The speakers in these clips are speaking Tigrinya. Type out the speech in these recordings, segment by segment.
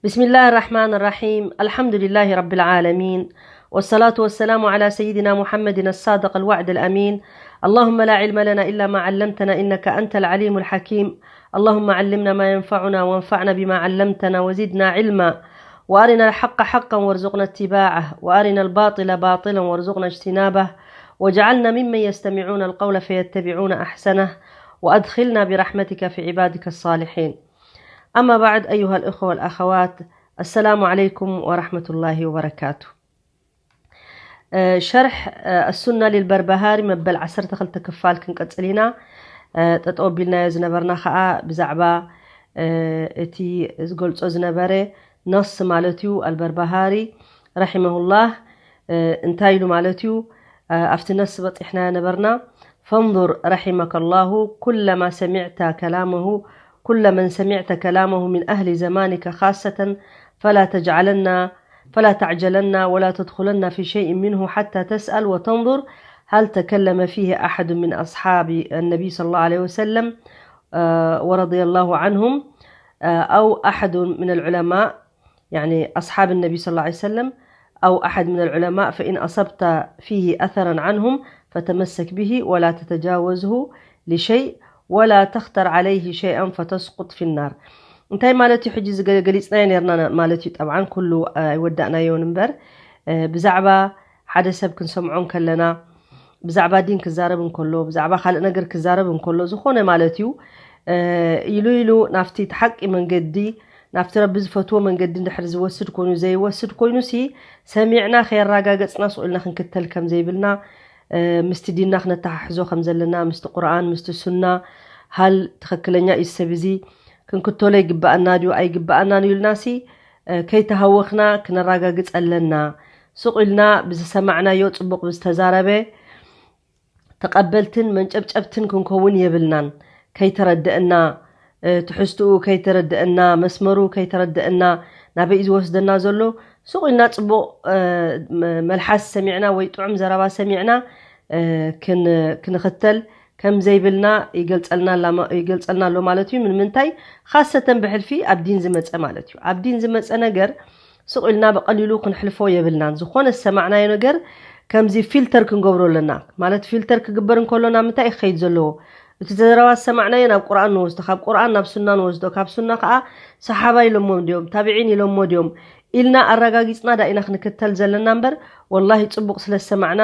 بسم الله الرحمن الرحيم. الحمد لله رب العالمين. والصلاة والسلام على سيدنا محمد الصادق الوعد الأمين. اللهم لا علم لنا إلا ما علمتنا إنك أنت العليم الحكيم. اللهم علمنا ما ينفعنا وانفعنا بما علمتنا وزدنا علما. وأرنا الحق حقا وارزقنا اتباعه وأرنا الباطل باطلا وارزقنا اجتنابه. واجعلنا ممن يستمعون القول فيتبعون أحسنه. وأدخلنا برحمتك في عبادك الصالحين. أما بعد، أيها الإخوة والأخوات، السلام عليكم ورحمة الله وبركاته. ሸርሕ ኣሱና ሊልበርባሃሪ መበል ዓሰርተ ክልተ ክፋል ክንቀጽል ኢና። ጠጠው ቢልናዮ ዝነበርና ከዓ ብዛዕባ እቲ ዝገልጾ ዝነበረ ነስ ማለት እዩ። ኣልበርባሃሪ ረሒመሁላህ እንታይ ኢሉ ማለት እዩ? ኣብቲ ነስ በጢሕናዮ ነበርና። فانظر رحمك الله كلما سمعت كلامه، كل من سمعت كلامه من أهل زمانك خاصة، فلا تجعلن، فلا تعجلن ولا تدخلن في شيء منه حتى تسأل وتنظر هل تكلم فيه أحد من أصحاب النبي صلى الله عليه وسلم، آه، ورضي الله عنهم، آه، أو أحد من العلماء، يعني أصحاب النبي صلى الله عليه وسلم، أو أحد من العلماء، فإن أصبت فيه أثرا عنهم فتمسك به ولا تتجاوزه لشيء ولا تختر عليه شيئا فتسقط في النار. እንታይ ማለት እዩ? ሕጂ ዝገ-፣ ገሊጽናዮ ነርና ማለት እዩ። ጠብዓን ኩሉ ኣይወዳእናዮን እምበር፣ እ፣ ብዛዕባ ሓደ ሰብ ክንሰምዖ እንከለና፣ ብዛዕባ ዲን ክዛረብ እንከሎ፣ ብዛዕባ ካልእ ነገር ክዛረብ እንከሎ፣ ዝኾነ ማለት እዩ፣ እ፣ ኢሉ ኢሉ ናብቲ እቲ ሓቂ መንገዲ፣ ናብቲ ረቢ ዝፈትዎ መንገዲ እንድሕር ዝወስድ ኮይኑ ዘይወስድ ኮይኑሲ፣ ሰሚዕና ከየራጋገጽና ስቕ ኢልና ክንክተል ከም ዘይብልና፣ እ፣ ምስቲ ዲንና ክነተሓሕዞ ከም ዘለና፣ ምስቲ ቁርኣን፣ ምስቲ ሱና፣ ሃል ትኽክለኛ እዩ ሰብ እዚ፣ ክንክተሎ ይግባኣና ድዩ ኣይግባኣናን ኢልናሲ፣ እ፣ ከይተሃወኽና ክነራጋግጽ ኣለና። ስቕ ኢልና ብዝሰማዕናዮ ጽቡቕ ብዝተዛረበ ተቐበልትን መንጨብጨብትን ክንከውን የብልናን። ከይተረደአና፣ እ፣ ትሕዝትኡ ከይተረደአና፣ መስመሩ ከይተረደአና፣ ናበይ እዩ ዝወስደና ዘሎ? ስቕ ኢልና ጽቡቕ፣ እ፣ መ-፣ መልሓስ ሰሚዕና ወይ ጥዑም ዘረባ ሰሚዕና፣ እ፣ ክን-፣ ክንኽተል ከም ዘይብልና ይገልጸልና ኣላ ማ-፣ ይገልጸልና ኣሎ ማለት እዩ። ንምንታይ? ካሰተን ብሕልፊ ኣብ ዲን ዝመጸ ማለት እዩ። ኣብ ዲን ዝመጸ ነገር ስቕ ኢልና ብቐሊሉ ክንሕልፎ የብልናን። ዝኾነ ዝሰማዕናዮ ነገር ከምዚ ፊልተር ክንገብሮ ኣለና። ማለት ፊልተር ክግበር እንከሎ ናብ ምንታይ እዩ ክኸይድ ዘለዎ? እቲ ዘረባ ዝሰማዕናዮ ናብ ቁርኣን ንወስዶ፣ ካብ ቁርኣን ናብ ሱና ንወስዶ፣ ካብ ሱና ከዓ ሰሓባ ኢሎሞ ድዮም፣ ታብዒን ኢሎሞ ድዮም ኢልና ኣረጋጊጽና ዳኢና ክንክተል ዘለና እምበር፣ ወላሂ ጽቡቕ ስለ ዝሰማዕና፣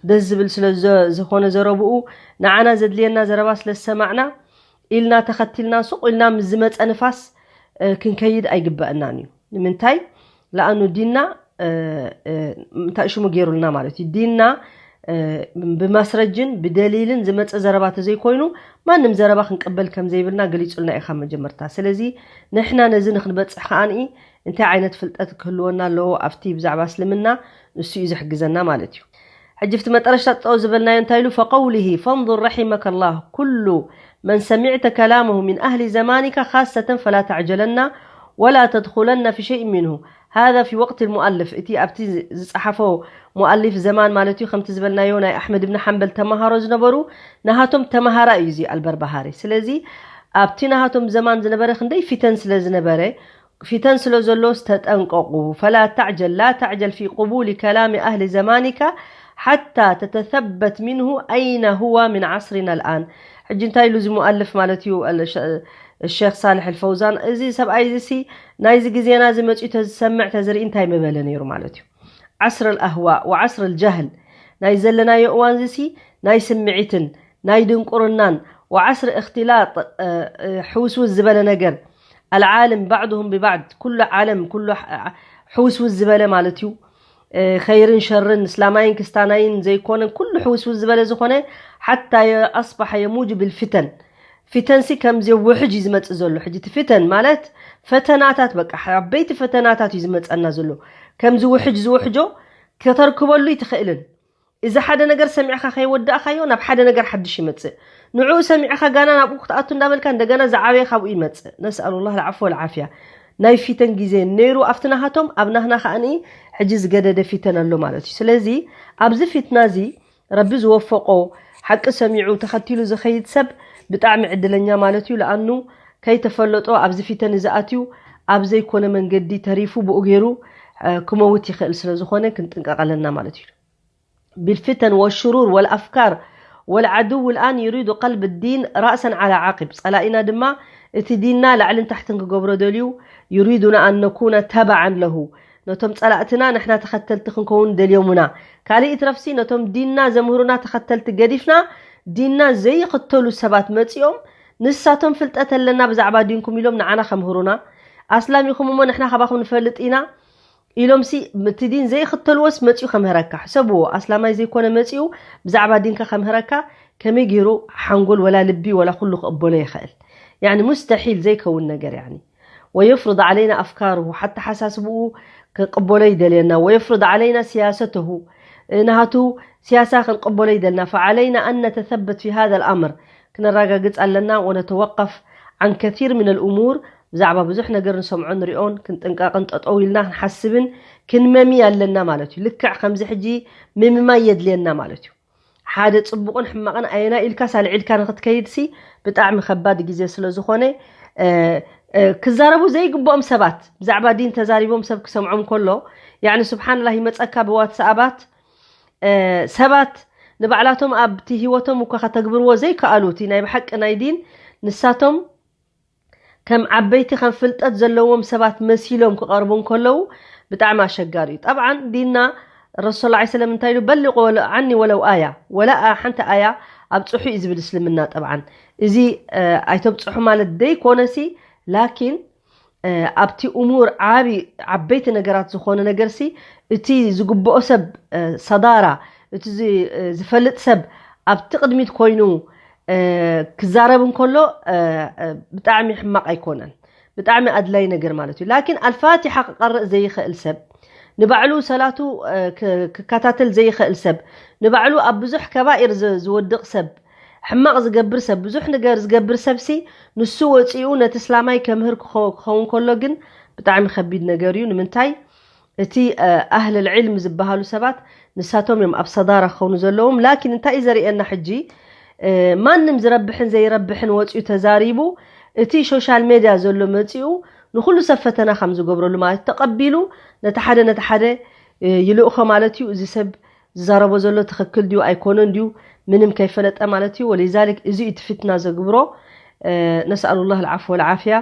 ደስ ዝብል ስለ ዘ-፣ ዝኾነ ዘረብኡ፣ ንዓና ዘድልየና ዘረባ ስለ ዝሰማዕና ኢልና ተኸቲልና፣ ሱቕ ኢልና ምስ ዝመጸ ንፋስ፣ እ፣ ክንከይድ ኣይግበአናን እዩ። ንምንታይ? ለኣኑ ዲንና፣ እ፣ እ፣ እንታይ ሽሙ ገይሩልና ማለት እዩ። ዲንና፣ እ፣ ብማስረጅን ብደሊልን ዝመጸ ዘረባ ተዘይኮይኑ፣ ማንም ዘረባ ክንቅበል ከም ዘይብልና ገሊጹልና እዩ ካብ መጀመርታ። ስለዚ ንሕና ነዚ ንክንበጽሕ ከኣ እንታይ ዓይነት ፍልጠት ክህልወና ኣለዎ ኣብቲ ብዛዕባ እስልምና፣ ንሱ እዩ ዝሕግዘና ማለት እዩ። ሕጂ ኣብቲ መጠረሽታ ጠጠው ዝበልናዮ እንታይ ኢሉ? فقوله فانظر رحمك الله كل من سمعت كلامه من أهل زمانك خاصة فلا تعجلن ولا تدخلن في شيء منه. هذا في وقت المؤلف، እቲ ኣብቲ ዝጸሓፎ ሙኣሊፍ ዘማን ማለት እዩ። ከምቲ ዝበልናዮ ናይ ኣሕመድ ብን ሓንበል ተማሃሮ ዝነበሩ፣ ናሃቶም ተማሃራ እዩ እዚ ኣልበርባሃሪ። ስለዚ ኣብቲ ናሃቶም ዘማን ዝነበረ ክንደይ ፊተን ስለ ዝነበረ፣ ፊተን ስለ ዘሎስ ተጠንቀቑ። فلا تعجل، لا تعجل في قبول كلام أهل زمانك حتى تتثبت منه أين هو من عصرنا الآن. ሕጂ እንታይ ኢሉ እዚ ሙኣልፍ ማለት እዩ፣ ኣል-፣ ሸ-፣ ሸኽ ሳልሕ ኣልፈውዛን፣ እዚ ሰብኣይ እዚ ሲ ናይዚ ግዜና እዚ መጺኡ ተዝሰምዕ ተዝርኢ እንታይ ምበለ ነይሩ ማለት እዩ። ዓስር ኣልኣህዋእ ወዓስር ኣልጃህል፣ ናይ ዘለናዮ እዋን እዚ ሲ ናይ ስምዒትን ናይ ድንቁርናን ወዓስር እኽትላጥ፣ እ፣ እ፣ ሕውስውስ ዝበለ ነገር፣ ኣልዓለም ባዕድሁም ብባዕድ፣ ኩሉ ዓለም፣ ኩሉ ሕ-፣ ሕውስውስ ዝበለ ማለት እዩ። እ፣ ኸይርን ሸርን፣ እስላማይን ክስታናይን ዘይኮነን፣ ኩሉ ሕውስውስ ዝበለ ዝኾነ፣ ሓታ የ-፣ ኣስባሐ የሙጅ ብልፊተን። ፊተንሲ ከምዚ ውሕጅ እዩ ዝመጽእ ዘሎ። ሕጂ እቲ ፊተን ማለት ፈተናታት፣ በቃ፣ ዓበይቲ ፈተናታት እዩ ዝመጸና ዘሎ። ከምዚ ውሕጅ ዝውሕጆ ከተርክበሉ ይትኽእልን። እዚ ሓደ ነገር ሰሚዕኻ ከይወዳእካዮ ናብ ሓደ ነገር ሓድሽ ይመጽእ። ንዕኡ ሰሚዕኻ ጋና ናብኡ ክትኣቱ እንዳበልካ እንደገና ዝዓበየ ካብኡ ይመጽእ። ነስኣሉላህ ልዓፎ ወልዓፍያ። ናይ ፊተን ግዜ ነይሩ ኣብቲ ናሃቶም፣ ኣብ ናህና ከኣኒ ሕጂ ዝገደደ ፊተን ኣሎ ማለት እዩ። ስለዚ ኣብዚ ፊትና እዚ ረቢ ዝወፈቆ ሓቂ ሰሚዑ ተኸቲሉ ዝኸይድ ሰብ ብጣዕሚ ዕድለኛ ማለት እዩ። ለኣኑ ከይተፈለጦ ኣብዚ ፊተን እዚ ኣትዩ ኣብ ዘይኮነ መንገዲ ተሪፉ ብኡ ገይሩ ክመውት ይኽእል ስለ ዝኾነ ክንጥንቀቕ ኣለና ማለት እዩ። بالفتن والشرور والأفكار والعدو الآن يريد قلب الدين رأسا على عقب. ጸላኢና ድማ እቲ ዲንና ላዕልን ታሕትን ክገብሮ ደልዩ يريدنا أن نكون تبعا له. ነቶም ጸላእትና ንሕና ተኸተልቲ ክንከውን ደልዮምና። ካልእ ይትረፍሲ ነቶም ዲንና ዘምህሩና ተኸተልቲ ገዲፍና ዲንና ዘይኽተሉ ሰባት መጺኦም ንሳቶም ፍልጠት ኣለና ብዛዕባ ዲንኩም ኢሎም ንዓና ከምህሩና። ኣስላም ኢኹም እሞ ንሕና ካባኹም ንፈልጥ ኢና ኢሎምሲ እቲ ዲን ዘይኽተልዎስ መጺኡ ከምህረካ። ሕሰብዎ፣ ኣስላማይ ዘይኮነ መጺኡ ብዛዕባ ዲንካ ከምህረካ ከመይ ገይሩ ሓንጎል ወላ ልቢ ወላ ኩሉ ክቕበሎ ይኽእል? يعني مستحيل ዘይከውን ነገር يعني. ويفرض علينا أفكاره حتى ሓሳስብኡ ክቕበሎ ይደልየና. ويفرض علينا سياسته ናሃቱ ሲያሳ ክንቕበሎ ይደልና። فعلينا أن نتثبت في هذا الأمر ክነረጋግጽ ኣለና። ونتوقف عن كثير من الأمور ብዛዕባ ብዙሕ ነገር ንሰምዖ ንሪኦን ክንጥንቀቕን ጠጠው ኢልና ክንሓስብን ክንመሚ ኣለና ማለት እዩ። ልክዕ ከምዚ ሕጂ ምምማይ የድልየና ማለት እዩ። ሓደ ጽቡቕን ሕማቕን ኣየና ኢልካ ሳልዒልካ ንኽትከይድሲ ብጣዕሚ ከባድ ግዜ ስለ ዝኾነ ክዛረቡ ዘይግብኦም ሰባት ብዛዕባ ዲን ተዛሪቦም ሰብ ክሰምዖም ከሎ ያኒ ስብሓንላህ ይመፀካ ብዋትስኣባት ሰባት ንባዕላቶም ኣብቲ ህይወቶም እኳ ከተግብርዎ ዘይከኣሉ እቲ ናይ ብሓቂ ናይ ዲን ንሳቶም ከም ዓበይቲ ከም ፍልጠት ዘለዎም ሰባት መሲሎም ክቐርቡ እንከለዉ ብጣዕሚ ኣሸጋሪ እዩ። ጠብዓን ዲንና ረሱል ላ ሰለም እንታይ ኢሉ በሊቑ ዓኒ ወለው ኣያ ወላ ሓንቲ ኣያ ኣብፅሑ እዩ ዝብል እስልምና። ጠብዓን እዚ ኣይተብፅሑ ማለት ደይኮነሲ ላኪን ኣብቲ እሙር ዓቢ ዓበይቲ ነገራት ዝኾነ ነገርሲ እቲ ዝግብኦ ሰብ ሰዳራ እቲ ዝፈልጥ ሰብ ኣብቲ ቅድሚት ኮይኑ ክዛረብ እንከሎ ብጣዕሚ ሕማቕ ኣይኮነን። ብጣዕሚ ኣድላይ ነገር ማለት እዩ። ላኪን ኣልፋቲሓ ክቀርእ ዘይኽእል ሰብ፣ ንባዕሉ ሰላቱ ክከታተል ዘይኽእል ሰብ፣ ንባዕሉ ኣብ ብዙሕ ከባኢር ዝወድቕ ሰብ፣ ሕማቕ ዝገብር ሰብ፣ ብዙሕ ነገር ዝገብር ሰብሲ ንሱ ወፂኡ ነቲ እስላማይ ከምህር ክኸውን ከሎ ግን ብጣዕሚ ከቢድ ነገር እዩ። ንምንታይ እቲ ኣህል ልዕልም ዝበሃሉ ሰባት ንሳቶም እዮም ኣብ ሰዳራ ክኾኑ ዘለዎም። ላኪን እንታይ እዩ ዘርእየና ሕጂ ማንም ዝረብሕን ዘይረብሕን ወፂኡ ተዛሪቡ እቲ ሶሻል ሜድያ ዘሎ መፂኡ ንኩሉ ሰብ ፈተና ከም ዝገብረሉ ማለት ተቐቢሉ ነቲ ሓደ ነቲ ሓደ ይልእኾ ማለት እዩ። እዚ ሰብ ዝዛረቦ ዘሎ ትኽክል ድዩ ኣይኮነን ድዩ ምንም ከይፈለጠ ማለት እዩ። ወሊዛሊክ እዚ እቲ ፊትና ዘግብሮ ነስኣሉላህ ልዓፍ ወልዓፍያ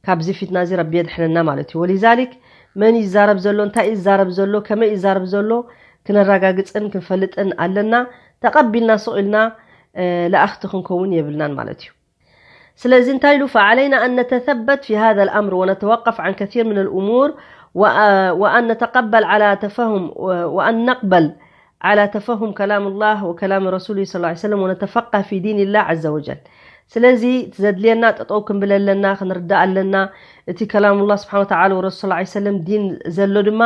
ካብዚ ፊትና እዚ ረቢ የድሕነና ማለት እዩ። ወሊዛሊክ መን ይዛረብ ዘሎ እንታይ ይዛረብ ዘሎ ከመይ ይዛረብ ዘሎ ክነረጋግፅን ክንፈልጥን ኣለና። ተቐቢልና ስቕ ኢልና ለኣኽቲ ክንከውን የብልናን ማለት እዩ። ስለዚ እንታይ ኢሉ فعلينا أن نتثبت في هذا الأمر ونتوقف عن كثير من الأمور وأن نتقبل على تفهم وأن نقبل على تفهم كلام الله وكلام رسوله صلى الله عليه وسلم ونتفقه في دين الله عز وجل. ስለዚ እቲ ዘድልየና ጠጠው ክንብል ኣለና፣ ክንርዳእ ኣለና። እቲ ከላሙላህ ስብሓን ወተዓላ ወረሱል ሰለላሁ ዐለይሂ ወሰለም ዲን ዘሎ ድማ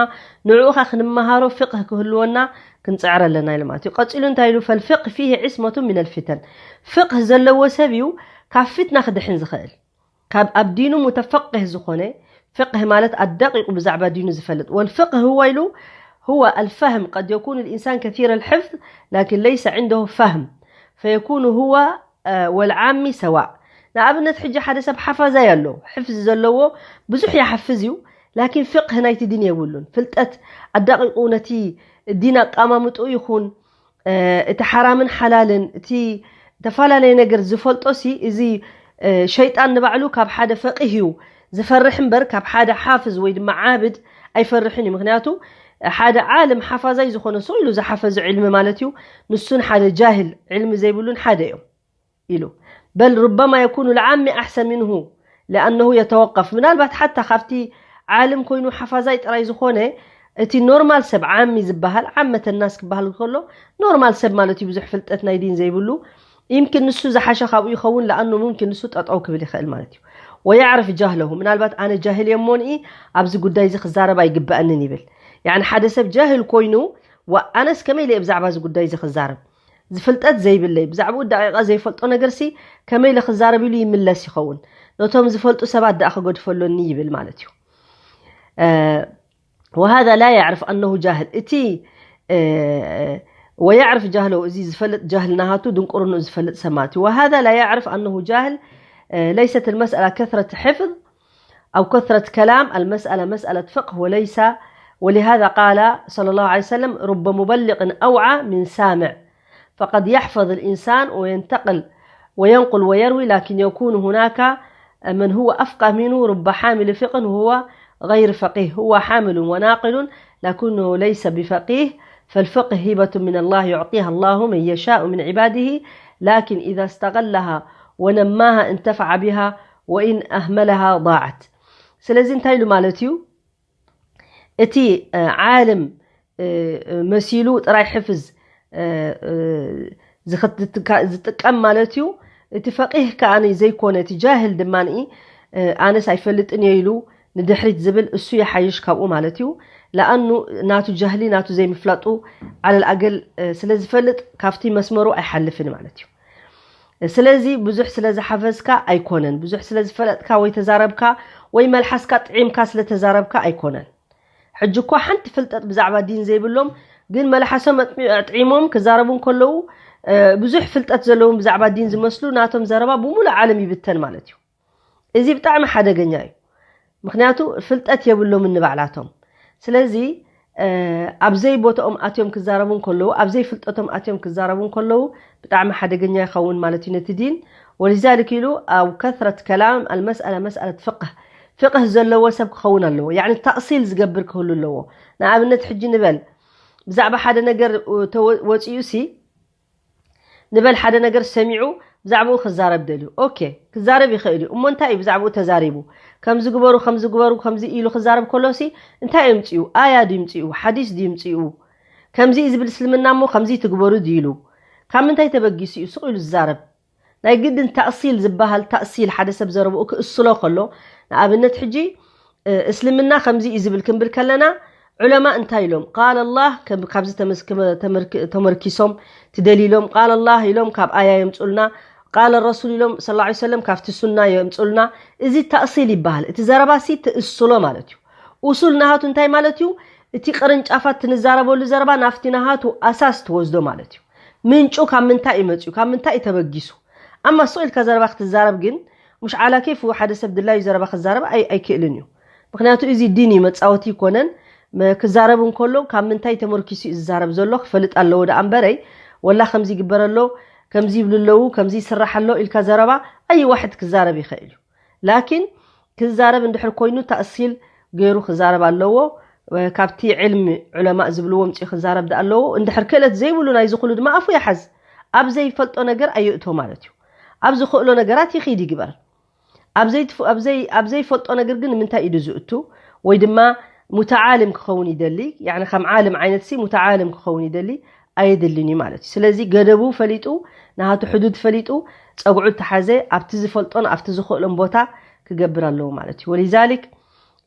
ንዕኡ ኸዓ ክንመሃሮ ፍቅህ ክህልወና ክንፅዕር ኣለና ኢሉ ማለት እዩ። ቀፂሉ እንታይ ኢሉ ፈልፍቅህ ፊህ ዒስመቱ ሚነል ፊተን ፍቅህ ዘለዎ ሰብ እዩ ካብ ፊትና ክድሕን ዝኽእል። ካብ ኣብ ዲኑ ሙተፈቅህ ዝኾነ ፍቅህ ማለት ኣዳቂቁ ብዛዕባ ዲኑ ዝፈልጥ ወልፍቅህ هو ኢሉ هو الفهم قد يكون الإنسان كثير الحفظ لكن ليس عنده فهم فيكون هو ወልዓሚ ሰዋእ። ንኣብነት ሕጂ ሓደ ሰብ ሓፋዛይ ኣሎ ሕፍዚ ዘለዎ ብዙሕ ይሓፍዝ እዩ ላኪን ፍቅህ ናይቲ ዲን የብሉን ፍልጠት ኣዳቂቁ ነቲ ዲን ኣቃማምጡ ይኹን እቲ ሓራምን ሓላልን እቲ ዝተፈላለየ ነገር ዝፈልጦ ሲ እዚ ሸይጣን ንባዕሉ ካብ ሓደ ፈቂህ እዩ ዝፈርሕ እምበር ካብ ሓደ ሓፍዝ ወይ ድማ ዓብድ ኣይፈርሕን እዩ። ምክንያቱ ሓደ ዓልም ሓፋዛይ ዝኾነ ሱቕ ኢሉ ዝሓፈዙ ዕልሚ ማለት እዩ ንሱን ሓደ ጃህል ዕልሚ ዘይብሉን ሓደ እዮም ኢሉ። በል ሩበማ የኩኑ ልዓሚ ኣሕሰን ምንሁ ለኣነሁ የተወቀፍ ምናልባት ሓታ ካብቲ ዓልም ኮይኑ ሓፋዛይ ጥራይ ዝኾነ እቲ ኖርማል ሰብ ዓሚ ዝበሃል ዓመተ ናስ ክበሃል ከሎ ኖርማል ሰብ ማለት እዩ ብዙሕ ፍልጠት ናይ ዲን ዘይብሉ ይምክን ንሱ ዝሓሸ ካብኡ ይኸውን ለኣኑ ሙምክን ንሱ ጠጠው ክብል ይኽእል ማለት እዩ። ወያዕርፍ ጃህለሁ ምናልባት ኣነ ጃህል እየ እሞንኢ ኣብዚ ጉዳይ እዚ ክዛረብ ኣይግበኣንን ይብል። ያኒ ሓደ ሰብ ጃህል ኮይኑ ኣነስ ከመይ ኢለ ብዛዕባ እዚ ጉዳይ እዚ ክዛረብ ዝፍልጠት ዘይብለይ ብዛዕባኡ ደቂቐ ዘይፈልጦ ነገርሲ ከመይ ኢለ ክዛረብ ኢሉ ይምለስ ይኸውን። ነቶም ዝፈልጡ ሰባት ደኣ ክገድፈሎኒ ይብል ማለት እዩ። وهذا لا يعرف أنه جاهل እቲ ويعرف جهله እዚ ዝፈልጥ ጃህል ናሃቱ ድንቁርንኡ ዝፈልጥ ሰብ ማለት እዩ። وهذا لا يعرف أنه جاهل ليست المسألة كثرة حفظ أو كثرة كلام، المسألة مسألة فقه وليس، ولهذا قال صلى الله عليه وسلم: رب مبلغ أوعى من سامع، فقد يحفظ الإنسان وينتقل وينقل ويروي، لكن يكون هناك من هو أفقه منه، رب حامل فقه وهو غير فقيه، هو حامل وناقل لكنه ليس بفقيه، فالفقه هبة من الله يعطيها الله من يشاء من عباده، لكن إذا استغلها ونماها انتفع بها، وإن أهملها ضاعت. ስለዚ እንታይ ኢሉ ማለት እዩ? እቲ ዓለም መሲሉ ጥራይ ሕፍዝ ዝጥቀም ማለት እዩ። እቲ ፈቂህ ከኣ ዘይኮነ፣ እቲ ጃህል ድማ ኣነስ ኣይፈልጥን እየ ኢሉ ንድሕሪት ዝብል እሱ ይሓይሽ ካብኡ ማለት እዩ። ለኣኑ ናቱ ጃህሊ፣ ናቱ ዘይምፍላጡ ዓለል ኣገል ስለ ዝፈልጥ ካብቲ መስመሩ ኣይሓልፍን ማለት እዩ። ስለዚ ብዙሕ ስለ ዝሓፈዝካ ኣይኮነን፣ ብዙሕ ስለ ዝፈለጥካ ወይ ተዛረብካ ወይ መልሓስካ ጥዒምካ ስለ ተዛረብካ ኣይኮነን። ሕጂ እኳ ሓንቲ ፍልጠት ብዛዕባ ዲን ዘይብሎም ግን መልሓሶም ኣጥሚ- ኣጥዒሞም ክዛረቡ እንከለዉ ብዙሕ ፍልጠት ዘለዎም ብዛዕባ ዲን ዝመስሉ ናቶም ዘረባ ብሙሉእ ዓለም ይብተን ማለት እዩ። እዚ ብጣዕሚ ሓደገኛ እዩ። ምክንያቱ ፍልጠት የብሎምን ንባዕላቶም። ስለዚ ኣብ ዘይ ቦታኦም ኣትዮም ክዛረቡ እንከለዉ፣ ኣብ ዘይ ፍልጠቶም ኣትዮም ክዛረቡ እንከለዉ ብጣዕሚ ሓደገኛ ይኸውን ማለት እዩ ነቲ ዲን። ولذلك ኢሉ أو كثرة كلام المسألة مسألة فقه، ፍቅህ ዘለዎ ሰብ ክኸውን ኣለዎ። ያዕኒ ተእሲል ዝገብር ክህሉ ኣለዎ። ንኣብነት ሕጂ ንበል ብዛዕባ ሓደ ነገር ተወ- ወፂኡ ሲ ንበል ሓደ ነገር ሰሚዑ ብዛዕባኡ ክዛረብ ደልዩ። ኦኬ፣ ክዛረብ ይኽእል እዩ። እሞ እንታይ እዩ ብዛዕባኡ ተዛሪቡ? ከምዚ ግበሩ፣ ከምዚ ግበሩ፣ ከምዚ ኢሉ ክዛረብ ከሎሲ እንታይ እዩ ምፅኡ? ኣያ ድዩ ምፅኡ? ሓዲስ ድዩ ምፅኡ? ከምዚ እዩ ዝብል እስልምና እሞ ከምዚ ትግበሩ ድዩ ኢሉ? ካብ ምንታይ ተበጊሱ እዩ ስቕ ኢሉ ዝዛረብ? ናይ ግድን ተእሲል ዝበሃል ተእሲል ሓደ ሰብ ዘረብኡ ክእስሎ ከሎ፣ ንኣብነት ሕጂ እስልምና ከምዚ እዩ ዝብል ክንብል ከለና ዑለማ እንታይ ኢሎም? ቃል ኣላህ ካብዚ ተመርኪሶም ትደሊሎም ቃል ኣላህ ኢሎም ካብ ኣያ የምፁልና፣ ቃል ረሱል ኢሎም ስ ሰለም ካብቲ ሱና የምፁልና። እዚ ተእሲል ይበሃል። እቲ ዘረባሲ ትእስሎ ማለት እዩ። ኡሱል ናሃቱ እንታይ ማለት እዩ? እቲ ቅርንጫፋት ትንዛረበሉ ዘረባ ናፍቲ ናሃቱ ኣሳስ ትወስዶ ማለት እዩ። ምንጩ ካብ ምንታይ እዩ መፅኡ? ካብ ምንታይ እዩ ተበጊሱ? ኣማ ስቕ ኢልካ ዘረባ ክትዛረብ ግን ሙሽ ዓላ ኬፉ ሓደ ሰብ ድላዩ ዘረባ ክዛረብ ኣይ- ኣይክእልን እዩ። ምክንያቱ እዚ ዲን እዩ፣ መፃወቲ ይኮነን። መ- ክዛረብ እንከሎ ካብ ምንታይ ተመርኪሱ እዩ ዝዛረብ ዘሎ ክፈልጥ ኣለዎ ደኣ እምበረይ፣ ወላ ከምዚ ይግበር ኣሎ፣ ከምዚ ይብሉ ኣለዉ፣ ከምዚ ይስራሕ ኣሎ ኢልካ ዘረባ ኣይ ዋሕድ ክዛረብ ይኽእል እዩ። ላኪን ክዛረብ እንድሕር ኮይኑ ተእሲል ገይሩ ክዛረብ ኣለዎ። ካብቲ ዕልሚ ዑለማእ ዝብልዎ ምፅኡ ክዛረብ ደኣ ኣለዎ። እንድሕር ክእለት ዘይብሉ ናይዚ ኩሉ ድማ ኣፉ ይሓዝ። ኣብ ዘይፈልጦ ነገር ኣየእቶ ማለት እዩ። ኣብ ዝኽእሎ ነገራት ይኺድ ይግበር። ኣብ ዘይትፍ- ኣብ ዘይ- ኣብ ዘይፈልጦ ነገር ግን ንምንታይ ኢዱ ዝእቱ? ወይ ድማ ሙተዓልም ክኸውን ይደሊ፣ ያዕኒ ከም ዓልም ዓይነት ሲ ሙተዓልም ክኸውን ይደሊ ኣየድልን እዩ ማለት እዩ። ስለዚ ገደቡ ፈሊጡ፣ ናሃቱ ሕዱድ ፈሊጡ፣ ፀጉዑ ተሓዘ ኣብቲ ዝፈልጦን ኣብቲ ዝኽእሎን ቦታ ክገብር ኣለዎ ማለት እዩ። ወሊዛሊክ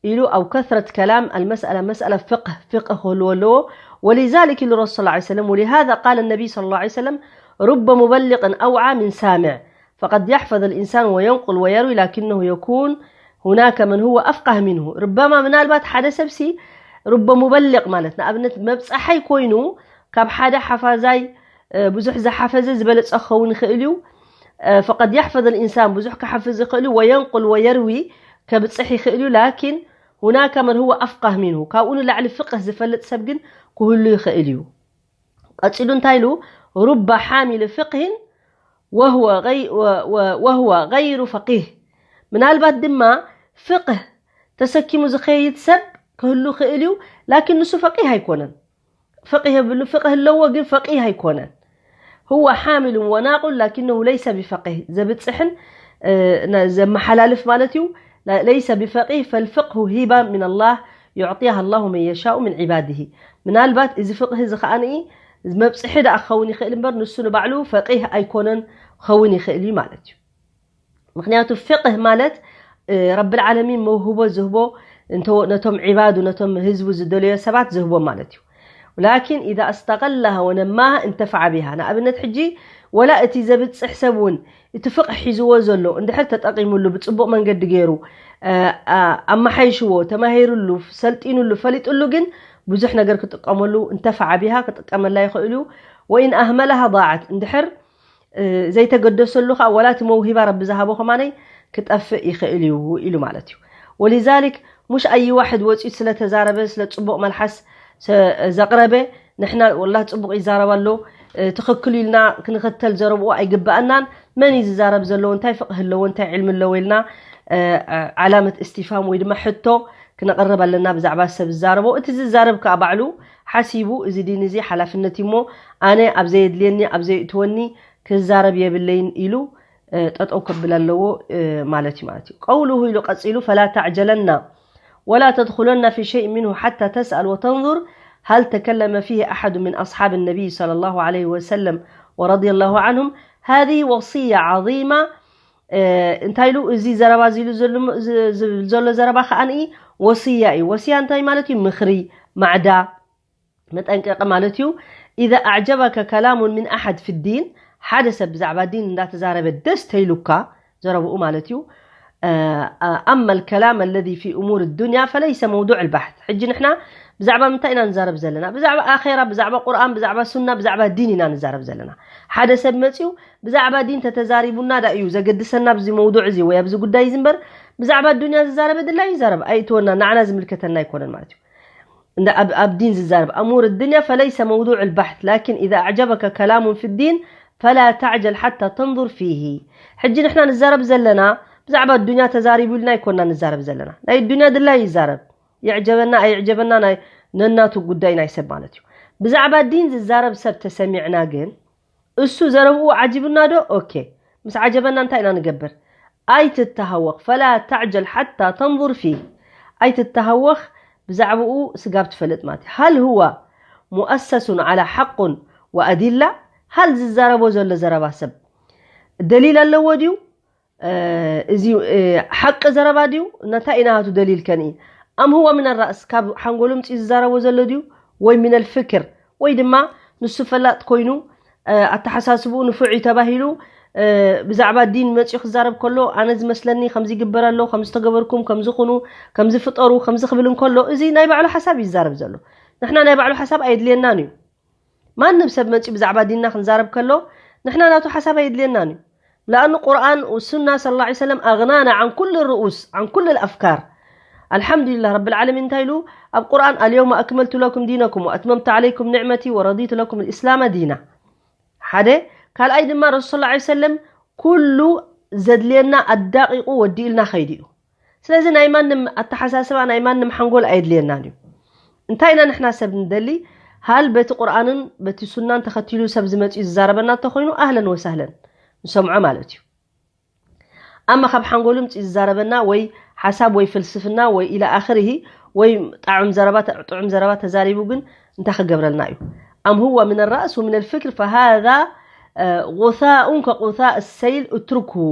ኢሉ أو كثرة كلام المسألة مسألة فقه، ፍቅህ ክህልዎ ኣለዎ። ولذلك ኢሉ ረሱል صلى الله عليه وسلم ولهذا قال النبي صلى الله عليه وسلم رب مبلغ أوعى من سامع فقد يحفظ الإنسان وينقل ويروي لكنه يكون هناك من هو أفقه منه. ربما ምናልባት ሓደ ሰብሲ ሩበ ሙበሊቕ ማለት ንኣብነት መብፃሓይ ኮይኑ ካብ ሓደ ሓፋዛይ ብዙሕ ዝሓፈዘ ዝበለፀ ክኸውን ይኽእል እዩ። فقد يحفظ الإنسان ብዙሕ ክሓፍዝ ይኽእል እዩ። وينقل ويروي ከብፅሕ ይኽእል እዩ። ላኪን هناك من هو أفقه منه ካብኡ ንላዕሊ ፍቅህ ዝፈልጥ ሰብ ግን ክህሉ ይኽእል እዩ። ቀፂሉ እንታይ ኢሉ? رب حامل فقه وهو غي- و- و- وهو غير فقيه ምናልባት ድማ ፍቅህ ተሰኪሙ ዝኸይድ ሰብ ክህሉ ክእል እዩ። ላኪን ንሱ ፈቂህ ኣይኮነን። ፈቂህ የብሉ፣ ፍቅህ ኣለዎ ግን ፈቂህ ኣይኮነን። هو حامل وناقل لكنه ليس بفقيه ዘብፅሕን ዘመሓላልፍ ማለት እዩ። ليس بفقيه فالفقه هبة من الله يعطيها الله من يشاء من عباده ምናልባት እዚ ፍቅህ እዚ ከዓኒ መብፅሒ ደኣ ክኸውን ይኽእል እምበር ንሱ ንባዕሉ ፈቂህ ኣይኮነን ክኸውን ይኽእል እዩ ማለት እዩ። ምክንያቱ ፍቅህ ማለት ረብል ዓለሚን መውህቦ ዝህቦ ነቶም ዒባዱ ነቶም ህዝቡ ዝደለዮ ሰባት ዝህቦ ማለት እዩ። ولكن إذا استغلها ونماها انتفع بها ንኣብነት ሕጂ ወላ እቲ ዘብፅሕ ሰብ እውን እቲ ፍቅህ ሒዝዎ ዘሎ እንድሕር ተጠቂሙሉ ብፅቡቅ መንገዲ ገይሩ ኣመሓይሽዎ ተማሂሩሉ ሰልጢኑሉ ፈሊጡሉ ግን ብዙሕ ነገር ክጥቀመሉ انتفع بها ክጥቀመላ ይኽእል እዩ። وإن أهملها ضاعت እንድሕር ዘይተገደሰሉ ከዓ ወላ እቲ መውሂባ ረቢ ዝሃቦ ከማነይ ክጠፍእ ይኽእል እዩ ኢሉ ማለት እዩ። ولذلك مش أي واحد ወፂኡ ስለተዛረበ ስለ ፅቡቕ መልሓስ ዘቕረበ ንሕና ወላ ፅቡቕ ይዛረብ ኣሎ ትኽክል ኢልና ክንኸተል ዘረብኡ ኣይግበኣናን። መን እዩ ዝዛረብ ዘለዎ፣ እንታይ ፍቕህ ኣለዎ፣ እንታይ ዕልሚ ኣለዎ ኢልና ዓላመት እስቲፋም ወይ ድማ ሕቶ ክነቕርብ ኣለና ብዛዕባ ሰብ ዝዛረቦ። እቲ ዝዛረብ ከዓ ባዕሉ ሓሲቡ እዚ ዲን እዚ ሓላፍነት እሞ ኣነ ኣብ ዘየድልየኒ ኣብ ዘየእትወኒ ክዛረብ የብለይን ኢሉ ጠጠው ከብል ኣለዎ ማለት እዩ ማለት እዩ። ቀውሉሁ ኢሉ ቀፂሉ ፈላ ተዕጀለና ወላ ተድኹለና ፊ ሸይእ ምንሁ ሓታ ተስኣል ወተንዙር ሀል ተከለመ ፊህ ኣሓዱ ምን ኣስሓብ ነቢይ صلى الله عليه وسلم ورضي الله عنهم هذه وصية عظيمة እንታይ ኢሉ እዚ ዘረባ እዚ ኢሉ ዘሎ ዘረባ ከዓኒ ወስያ እዩ። ወስያ እንታይ ማለት እዩ? ምኽሪ፣ ማዕዳ፣ መጠንቀቂ ማለት እዩ። إذا أعجبك كلام من أحد في الدين ሓደ ሰብ ብዛዕባ ዲን እንዳተዛረበ ደስ ተይሉካ ዘረብኡ ማለት እዩ። أما الكلام الذي في أمور الدنيا فليس موضوع البحث ሕጂ ንሕና ብዛዕባ ምንታይ ኢና ንዛረብ ዘለና? ብዛዕባ ኣኼራ፣ ብዛዕባ ቁርኣን፣ ብዛዕባ ሱና፣ ብዛዕባ ዲን ኢና ንዛረብ ዘለና። ሓደ ሰብ መፅዩ ብዛዕባ ዲን ተተዛሪቡና ዳ እዩ ዘገድሰና ኣብዚ መውዱዕ እዚ ወይ ኣብዚ ጉዳይ እዚ እምበር ብዛዕባ ዱንያ ዝዛረበ ድላ ይዛረብ ኣይእትወና፣ ንዓና ዝምልከተና ኣይኮነን ማለት እዩ። እንዳ ኣብ ዲን ዝዛረብ أمور الدنيا فليس موضوع البحث لكن إذا أعجبك كلام في الدين فلا تعجل حتى تنظر فيه ሕጂ ንሕና ንዛረብ ዘለና ብዛዕባ ዱንያ ተዛሪቡ ኢልና ኣይኮና ንዛረብ ዘለና። ናይ ዱንያ ድላ ይዛረብ፣ ይዕጀበና ኣይዕጀበና ናይ ነናቱ ጉዳይ ናይ ሰብ ማለት እዩ። ብዛዕባ ዲን ዝዛረብ ሰብ ተሰሚዕና ግን እሱ ዘረብኡ ዓጂቡና ዶ? ኦኬ፣ ምስ ዓጀበና እንታይ ኢና ንገብር? ኣይትተሃወኽ ፈላ ተዕጀል ሓታ ተንظር ፊህ ኣይትተሃወኽ ብዛዕባኡ ስጋብ ትፈልጥ ማለት እዩ። هل هو مؤسس على حق وأدلة هل ዝዛረቦ ዘሎ ዘረባ ሰብ ደሊል ኣለዎ ድዩ? እዚ ሓቂ ዘረባ ድዩ? ነታይ ኢና ሃቱ ደሊል ከንኢ أم هو من الرأس ካብ ሓንጎሉ ምፅኡ ዝዛረቦ ዘሎ ድዩ ወይ من الفكر ወይ ድማ ንሱ ፈላጥ ኮይኑ ኣተሓሳስብኡ ንፉዕ እዩ ተባሂሉ ብዛዕባ ዲን መፅኡ ክዛረብ ከሎ ኣነ ዝመስለኒ ከምዚ ይግበር ኣሎ ከምዚ ተገበርኩም ከምዚ ኩኑ ከምዚ ፍጠሩ ከምዚ ክብል እንከሎ እዚ ናይ ባዕሉ ሓሳብ ይዛረብ ዘሎ። ንሕና ናይ ባዕሉ ሓሳብ ኣየድልየናን እዩ። ማንም ሰብ መፂኡ ብዛዕባ ዲንና ክንዛረብ ከሎ ንሕና ናቱ ሓሳብ ኣየድልየናን እዩ። لأن القرآن والسنة صلى الله عليه وسلم أغنانا عن كل الرؤوس عن كل الأفكار الحمد لله رب العالمين እንታይ ኢሉ ኣብ ቁርኣን اليوم أكملت لكم دينكم وأتممت عليكم نعمتي ورضيت لكم الإسلام دينا ሓደ ካልኣይ ድማ ረሱል صلى الله عليه وسلم ኩሉ ዘድልየና ኣዳቂቁ ወዲኡልና ከይዱ እዩ። ስለዚ ናይ ማንም ኣተሓሳስባ ናይ ማንም ሓንጎል ኣየድልየናን እዩ። እንታይ ኢና ንሕና ሰብ ንደሊ? ሃል በቲ ቁርኣንን በቲ ሱናን ተኸቲሉ ሰብ ዝመፅኡ ዝዛረበና እንተኮይኑ ኣህለን ወሳህለን ንሰምዖ ማለት እዩ። ኣማ ካብ ሓንጎሉ ምፅኡ ዝዛረበና ወይ ሓሳብ ወይ ፍልስፍና ወይ ኢላ ኣኽርሂ ወይ ጣዕም ዘረባ ጥዑም ዘረባ ተዛሪቡ ግን እንታይ ክገብረልና እዩ? أم هو من الرأس ومن الفكر فهذا غثاء كغثاء السيل اتركه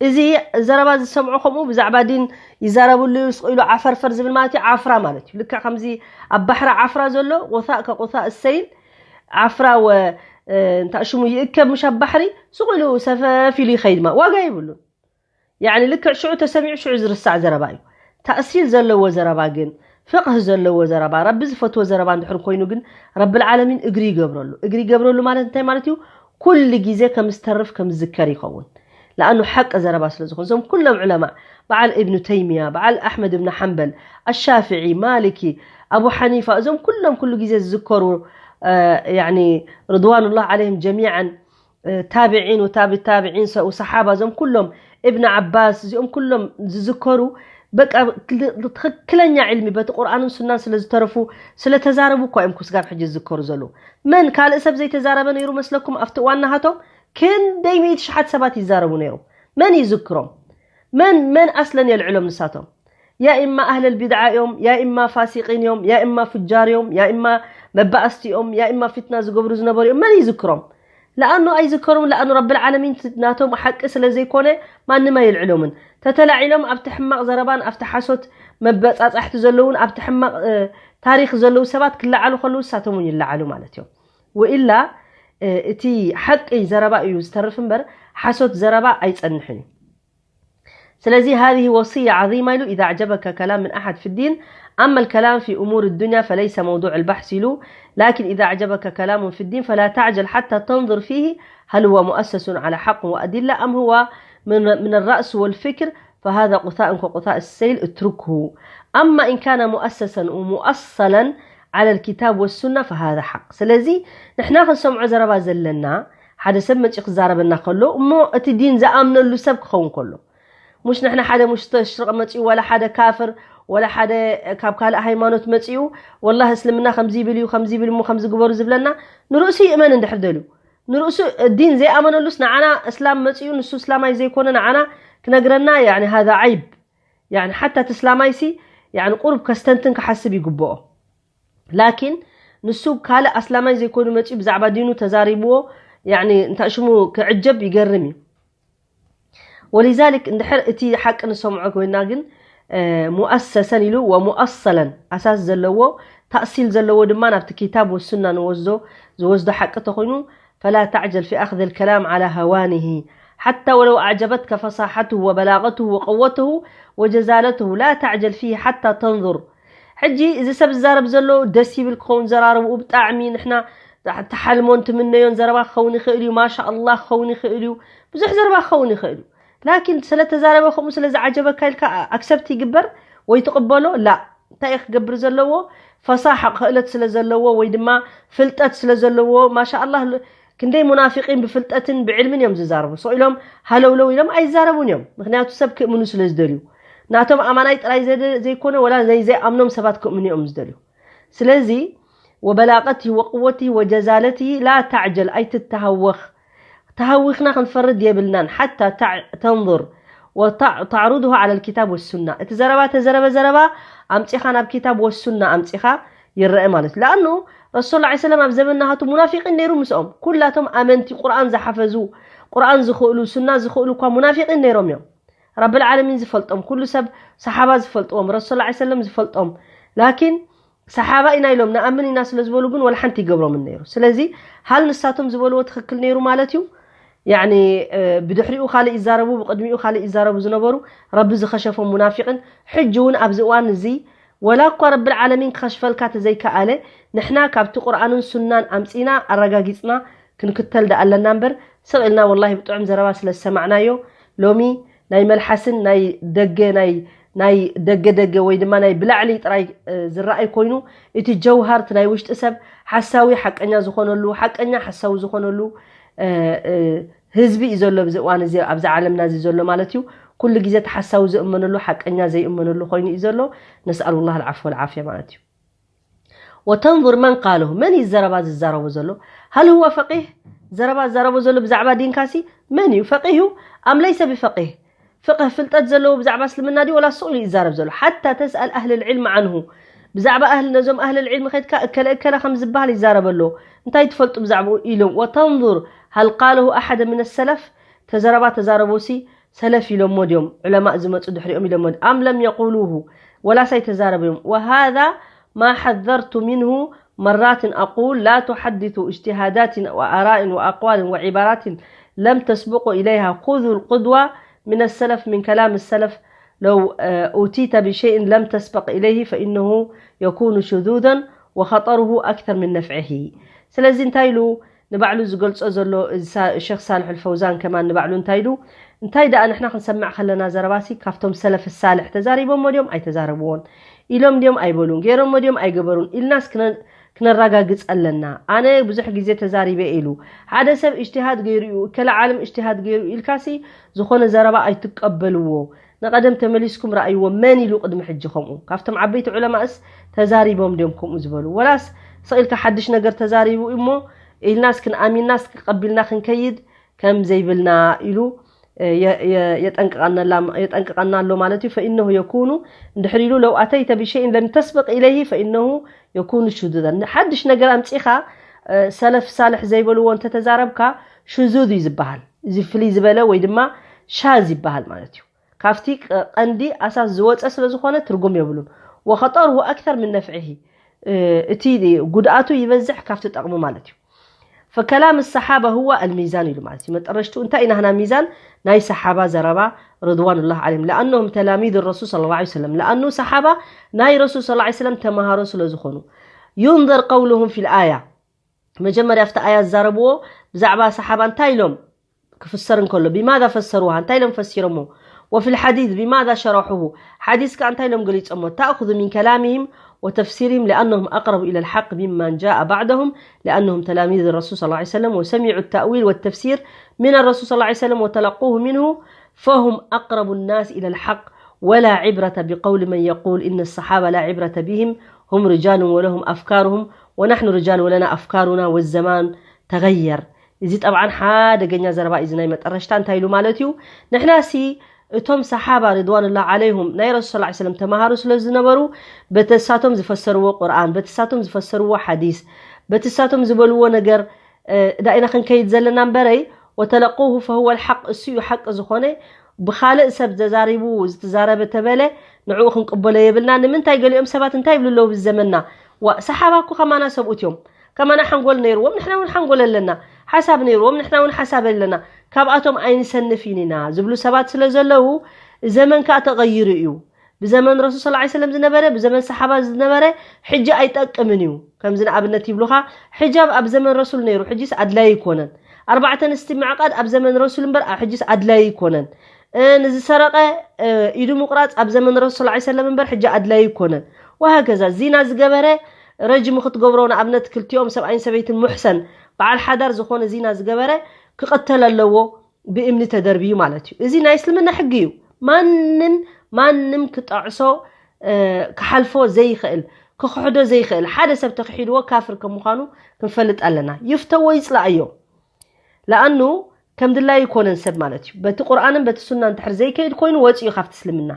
እዚ ዘረባ ዝሰምዖ ከምኡ ብዛዕባ ዲን ይዛረብሉ እዩ ስቕ ኢሉ ዓፈርፈር ዝብል ማለት እዩ። ዓፍራ ማለት እዩ። ልክዕ ከምዚ ኣብ ባሕሪ ዓፍራ ዘሎ غثاء كغثاء السيل ዓፍራ ወ እንታይ ሽሙ ይእከብ ምሽ ኣብ ባሕሪ ስቕ ኢሉ ሰፈፍ ኢሉ ይኸይድ ማ ዋጋ ይብሉን። ያዕኒ ልክዕ ሽዑ ተሰሚዑ ሽዑ ዝርሳዕ ዘረባ እዩ። ታእሲል ዘለዎ ዘረባ ግን ፍቕህ ዘለዎ ዘረባ ረቢ ዝፈትዎ ዘረባ እንድሕር ኮይኑ ግን ረብል ዓለሚን እግሪ ይገብረሉ። እግሪ ይገብረሉ ማለት እንታይ ማለት እዩ? ኩሉ ግዜ ከም ዝተርፍ ከም ዝዝከር ይኸውን። ለኣኑ ሓቂ ዘረባ ስለ ዝኾነ እዞም ኩሎም ዑለማ በዓል እብኑ ተይሚያ በዓል ኣሕመድ እብኑ ሓንበል ኣሻፍዒ ማልኪ ኣቡ ሓኒፋ እዞም ኩሎም ኩሉ ግዜ ዝዝከሩ ያኒ ርድዋኑላህ ዓለይህም ጀሚዓን ታብዒን ወታቢ ታብዒን ሰሓባ እዞም ኩሎም እብን ዓባስ እዚኦም ኩሎም ዝዝከሩ በቃ ትክክለኛ ዕልሚ በቲ ቁርኣንን ሱናን ስለ ዝተረፉ ስለ ተዛረቡ እኳ እዮም ክስጋብ ሕጂ ዝዝከሩ ዘለዉ። መን ካልእ ሰብ ዘይተዛረበ ነይሩ መስለኩም ኣብቲ እዋን ናሃቶም? ክንደይ ሚእቲ ሽሓት ሰባት ይዛረቡ ነይሮም። መን ይዝክሮም? መን መን ኣስለን የልዕሎም ንሳቶም? ያ ኢማ ኣህለል ቢድዓ እዮም፣ ያ ኢማ ፋሲቂን እዮም፣ ያ ኢማ ፍጃር እዮም፣ ያ ኢማ መባእስቲ እዮም፣ ያ ኢማ ፊትና ዝገብሩ ዝነበሩ እዮም። መን ይዝክሮም? ለኣኑ ኣይዝከሩም፣ ለኣኑ ረብል ዓለሚን ናቶም ሓቂ ስለ ዘይኮነ ማንም ኣይልዕሎምን። ተተላዒሎም ኣብቲ ሕማቕ ዘረባን ኣብቲ ሓሶት መበጻጻሕቲ ዘለውን ኣብቲ ሕማቕ ታሪኽ ዘለዉ ሰባት ክለዓሉ ከለዉ ንሳቶም እውን ይለዓሉ ማለት እዮም። ወኢላ እቲ ሓቂ ዘረባ እዩ ዝተርፍ እምበር ሓሶት ዘረባ ኣይጸንሕን እዩ። ስለዚ هذه وصية عظيمة ኢሉ إذا أعجبك كلام من أحد في الدين أما الكلام في أمور الدنيا فليس موضوع البحث ኢሉ لكن إذا أعجبك كلام في الدين فلا تعجل حتى تنظر فيه هل هو مؤسس على حق وأدلة أم هو من من الرأس والفكر فهذا غثاء كغثاء السيل، اتركه. أما إن كان مؤسسا ومؤصلا على الكتاب والسنة فهذا حق. ስለዚ ንሕና ክንሰምዖ ዘረባ ዘለና ሓደ ሰብ መጺኡ ክዛረበና ከሎ እሞ እቲ ዲን ዝኣምነሉ ሰብ ክኸውን ከሎ፣ ሙሽ ንሕና ሓደ ሙሽ ተሽርቕ መጺኡ ወላ ሓደ ካፍር ወላ ሓደ ካብ ካልእ ሃይማኖት መጺኡ ወላ እስልምና ከምዚ ይብል እዩ ከምዚ ይብል እሞ ከምዚ ግበሩ ዝብለና ንርእሱ ይእመን እንድሕር ደልዩ ንርእሱ ዲን ዘይኣመነሉስ ንዓና እስላም መጺኡ ንሱ እስላማይ ዘይኮነ ንዓና ክነግረና يعني هذا عيب. يعني حتى እቲ እስላማይሲ يعني ቁሩብ ከስተንትን ክሓስብ ይግብኦ። ላኪን ንሱ ካልእ ኣስላማይ ዘይኮኑ መጺኡ ብዛዕባ ዲኑ ተዛሪብዎ يعني እንታይ ሽሙ ክዕጀብ ይገርም እዩ። ولذلك እንድሕር እቲ ሓቂ ንሰምዖ ኮይና ግን ሙኣሰሰን ኢሉ ወሙኣሰለን ኣሳስ ዘለዎ ታእሲል ዘለዎ ድማ ናብቲ ኪታብ ወሱና ንወስዶ ዝወስዶ ሓቂ ተኾይኑ فلا تعجل في أخذ الكلام على هوانه حتى ولو أعجبتك فصاحته وبلاغته وقوته وجزالته لا تعجل فيه حتى تنظر ሕጂ እዚ ሰብ ዝዛረብ ዘሎ ደስ ይብል ክኸውን ዘራርብኡ ብጣዕሚ ንሕና ትሓልሞን ትምነዮን ዘረባ ክኸውን ይኽእል እዩ ማሻ ኣላህ ክኸውን ይኽእል እዩ ብዙሕ ዘረባ ክኸውን ይኽእል እዩ ላኪን ስለተዛረበ ከምኡ ስለ ዝዓጀበካ ኢልካ ኣክሰፕት ይግበር ወይ ትቕበሎ ላ እንታይ ክገብር ዘለዎ ፈሳሓ ክእለት ስለ ዘለዎ ወይ ድማ ፍልጠት ስለ ዘለዎ ማሻ ኣላህ ክንደይ ሙናፊቂን ብፍልጠትን ብዕልምን እዮም ዝዛረቡ ስቕ ኢሎም ሃለውለው ኢሎም ኣይዛረቡን እዮም ምክንያቱ ሰብ ክእምኑ ስለ ዝደልዩ ናቶም ኣማናይ ጥራይ ዘይኮነ ወላ ዘይኣምኖም ሰባት ክእምኑ እዮም ዝደልዩ ስለዚ وبلاغته وقوته وجزالته لا تعجل ኣይትተሃወኽ ተሃዊኽና ክንፈርድ የብልናን حتى تنظر وتعرضه على الكتاب والسنة እቲ ዘረባ ተዘረበ ዘረባ ኣምጺኻ ናብ ኪታብ ወሱና ኣምጺኻ ይረአ ማለት ለኣኑ ረሱል ላ ሰለም ኣብ ዘመን ናሃቱ ሙናፊቂን ነይሩ ምስኦም ኩላቶም ኣመንቲ ቁርኣን ዝሓፈዙ ቁርኣን ዝኽእሉ ሱና ዝኽእሉ እኳ ሙናፊቂን ነይሮም እዮም ረብል ዓለሚን ዝፈልጦም ኩሉ ሰብ ሰሓባ ዝፈልጥዎም ረሱል ላ ሰለም ዝፈልጦም ላኪን ሰሓባ ኢና ኢሎም ንኣምን ኢና ስለ ዝበሉ ግን ወላ ሓንቲ ይገብሮምን ነይሩ ስለዚ ሃል ንሳቶም ዝበልዎ ትኽክል ነይሩ ማለት እዩ ያኒ ብድሕሪኡ ካልእ ይዛረቡ ብቅድሚኡ ካልእ ይዛረቡ ዝነበሩ ረቢ ዝኸሸፎም ሙናፊቅን ሕጂ እውን ኣብዚ እዋን እዚ ወላ እኳ ረብል ዓለሚን ክኸሽፈልካ ተዘይከኣለ ንሕና ካብቲ ቁርኣንን ሱናን ኣምፂና ኣረጋጊፅና ክንክተል ዳ ኣለና እምበር ስቕ ኢልና ወላሂ ብጥዑም ዘረባ ስለ ዝሰማዕናዮ ሎሚ ናይ መልሓስን ናይ ደገ ናይ ናይ ደገ ደገ ወይ ድማ ናይ ብላዕሊ ጥራይ ዝረኣይ ኮይኑ እቲ ጀውሃር እቲ ናይ ውሽጢ ሰብ ሓሳዊ ሓቀኛ ዝኾነሉ ሓቀኛ ሓሳዊ ዝኾነሉ ህዝቢ እዩ ዘሎ ኣብዚ እዋን እዚ ኣብዚ ዓለምና እዚ ዘሎ ማለት እዩ ኩሉ ግዜ እቲ ሓሳዊ ዝእመነሉ ሓቀኛ ዘይእመነሉ ኮይኑ እዩ ዘሎ ነስኣሉ ላህ ልዓፍ ወልዓፍያ ማለት እዩ وتنظر من قاله መን እዩ ዘረባ ዝዛረቦ ዘሎ هل هو فقيه ዘረባ ዝዛረቦ ዘሎ ብዛዕባ ዲንካሲ መን እዩ ፈቂህ እዩ ኣም ለይሰ ብፈቂህ ፍቅህ ፍልጠት ዘለዎ ብዛዕባ እስልምና ድዩ ወላ ሱቕ ኢሉ ይዛረብ ዘሎ ሓታ ተስኣል ኣህል ልዕልሚ ዓንሁ ብዛዕባ ኣህል ነዞም ኣህል ልዕልሚ ከድካ እከለ እከለ ከም ዝበሃል ይዛረብ ኣሎ እንታይ ትፈልጡ ብዛዕባኡ ኢሎም وتنظر هل قاله أحد من السلف ተዘረባ ተዛረቦሲ ሰለፍ ኢሎሞ ድዮም ዑለማእ ዝመፁ ድሕሪኦም ኢሎሞ ኣም ለም የቁሉሁ ወላስ ኣይተዛረበዮም وهذا ما حذرت منه مرات أقول لا تحدثوا اجتهادات وآراء وأقوال وعبارات لم تسبقوا إليها خذوا القدوة من السلف من كلام السلف لو أوتيت بشيء لم تسبق إليه فإنه يكون شذوذا وخطره أكثر من نفعه ስለዚ እንታይ ኢሉ ንባዕሉ ዝገልጾ ዘሎ ሸክ ሳልሕ ልፈውዛን ከማን ንባዕሉ እንታይ ኢሉ እንታይ ደኣ ንሕና ክንሰምዕ ከለና ዘረባሲ ካብቶም ሰለፍ ሳልሕ ተዛሪቦሞ ድዮም ኣይተዛረብዎን ኢሎም ድዮም ኣይበሉን ገይሮሞ ድዮም ኣይገበሩን ኢልናስ ክነራጋግጽ ኣለና ኣነ ብዙሕ ግዜ ተዛሪበ ኢሉ ሓደ ሰብ እጅትሃድ ገይሩ እዩ እከለ ዓለም እጅትሃድ ገይሩ ኢልካሲ ዝኾነ ዘረባ ኣይትቀበልዎ ንቐደም ተመሊስኩም ረኣይዎ መን ኢሉ ቅድሚ ሕጂ ከምኡ ካብቶም ዓበይቲ ዑለማእስ ተዛሪቦም ድዮም ከምኡ ዝበሉ ወላስ ስቕ ኢልካ ሓድሽ ነገር ተዛሪቡ እሞ ኢልናስ ክንኣሚንናስ ቀቢልና ክንከይድ ከም ዘይብልና ኢሉ የጠንቅቐና ኣሎ ማለት እዩ ፈኢነሁ የኩኑ እንድሕር ኢሉ ለው ኣተይተ ብሸይን ለም ተስበቅ ኢለይህ ፈኢነሁ የኩኑ ሹዙዘን ሓድሽ ነገር ኣምፂኻ ሰለፍ ሳልሕ ዘይበልዎ እንተተዛረብካ ሽዙዝ እዩ ዝበሃል እዚ ፍልይ ዝበለ ወይ ድማ ሻዝ ይበሃል ማለት እዩ ካብቲ ቀንዲ ኣሳስ ዝወፀ ስለ ዝኾነ ትርጉም የብሉን ወኸጠርሁ ኣክተር ምን ነፍዒሂ እቲ ጉድኣቱ ይበዝሕ ካብቲ ጠቕሙ ማለት እዩ فكلام الصحابة هو الميزان ኢሉ ማለት እዩ መጠረሽቱ እንታይ ኢና ህና ሚዛን ናይ ሰሓባ ዘረባ رضوان الله عليهم لأنهم تلاميذ الرسول صلى الله عليه وسلم لأنه ሰሓባ ናይ ረሱል صلى الله عليه وسلم ተማሃሮ ስለ ዝኾኑ ينظر قولهم في الآية መጀመርያ ኣብቲ ኣያ ዝዛረብዎ ብዛዕባ ሰሓባ እንታይ ኢሎም ክፍሰር እንከሎ ቢማዛ ፈሰሩሃ እንታይ ኢሎም ፈሲሮሞ وفي الحديث بماذا شرحوه؟ حديث كان تايلم قليت أمو تأخذ من كلامهم وتفسيرهم لأنهم أقرب إلى الحق ممن جاء بعدهم، لأنهم تلاميذ الرسول صلى الله عليه وسلم، وسمعوا التأويل والتفسير من الرسول صلى الله عليه وسلم وتلقوه منه، فهم أقرب الناس إلى الحق. ولا عبرة بقول من يقول إن الصحابة لا عبرة بهم، هم رجال ولهم أفكارهم، ونحن رجال ولنا أفكارنا، والزمان تغير. እዚ ጠብዓን ሓደገኛ ዘረባ እዩ። እዚ ናይ መጠረሽታ እንታይ ኢሉ ማለት እዩ? ንሕና ሲ እቶም ሰሓባ ርድዋንላ ዓለይሁም ናይ ረሱል ሰለላሁ ዐለይሂ ወሰለም ተማሃሩ ስለ ዝነበሩ፣ በተሳቶም ዝፈሰርዎ ቁርኣን፣ በተሳቶም ዝፈሰርዎ ሓዲስ፣ በተሳቶም ዝበልዎ ነገር ዳኢና ክንከይድ ዘለና እምበረይ፣ ወተለቁሁ ፈሁወ ልሓቅ፣ እሱ እዩ ሓቂ ዝኾነ። ብኻልእ ሰብ ዘዛሪቡ ዝተዛረበ ተበለ ንዕኡ ክንቅበሎ የብልና። ንምንታይ ገሊኦም ሰባት እንታይ ይብሉ ኣለዉ ብዘመንና? ዋ፣ ሰሓባ እኮ ከማና ሰብኡት እዮም፣ ከማና ሓንጎል ነይርዎም፣ ንሕና እውን ሓንጎል ኣለና፣ ሓሳብ ነይርዎም፣ ንሕና እውን ሓሳብ ኣለና፣ ካብኣቶም ኣይንሰንፍን ኢና ዝብሉ ሰባት ስለ ዘለዉ፣ ዘመን ከኣ ተቐይሩ እዩ። ብዘመን ረሱል ሰለላሁ ዐለይሂ ወሰለም ዝነበረ፣ ብዘመን ሰሓባ ዝነበረ ሕጂ ኣይጠቅምን እዩ። ከምዚ ንኣብነት ይብሉኻ፣ ሒጃብ ኣብ ዘመን ረሱል ነይሩ፣ ሕጂስ ኣድላይ ኣይኮነን። ኣርባዕተ ኣንስቲ ምዕቃድ ኣብ ዘመን ረሱል እምበር፣ ኣብ ሕጂስ ኣድላይ ኣይኮነን። እ፣ ንዝሰረቐ፣ እ፣ ኢዱ ምቑራጽ ኣብ ዘመን ረሱል ሰለላሁ ዐለይሂ ወሰለም እምበር፣ ሕጂ ኣድላይ ኣይኮነን። ወሃከዛ፣ ዚና ዝገበረ ረጅሚ ክትገብሮ፣ ንኣብነት ክልቲኦም ሰብኣይን ሰበይትን ሙሕሰን፣ በዓል ሓዳር ዝኾነ ዚና ዝገበረ ክቕተል ኣለዎ። ብእምኒ ተደርብዩ ማለት እዩ። እዚ ናይ እስልምና ሕጊ እዩ። ማንም፣ ማንም ክጠዕሶ፣ እ፣ ክሓልፎ ዘይኽእል፣ ክኽሕዶ ዘይኽእል፣ ሓደ ሰብ ተኽሒድዎ ካፍር ከም ምዃኑ ክንፈልጥ ኣለና። ይፍተዎ ይጽላእዮ። ለኣኑ ከም ድላዩ ይኮነን ሰብ ማለት እዩ። በቲ ቁርኣንን በቲ ሱና እንድሕር ዘይከይድ ኮይኑ ወፂኡ ካብቲ እስልምና።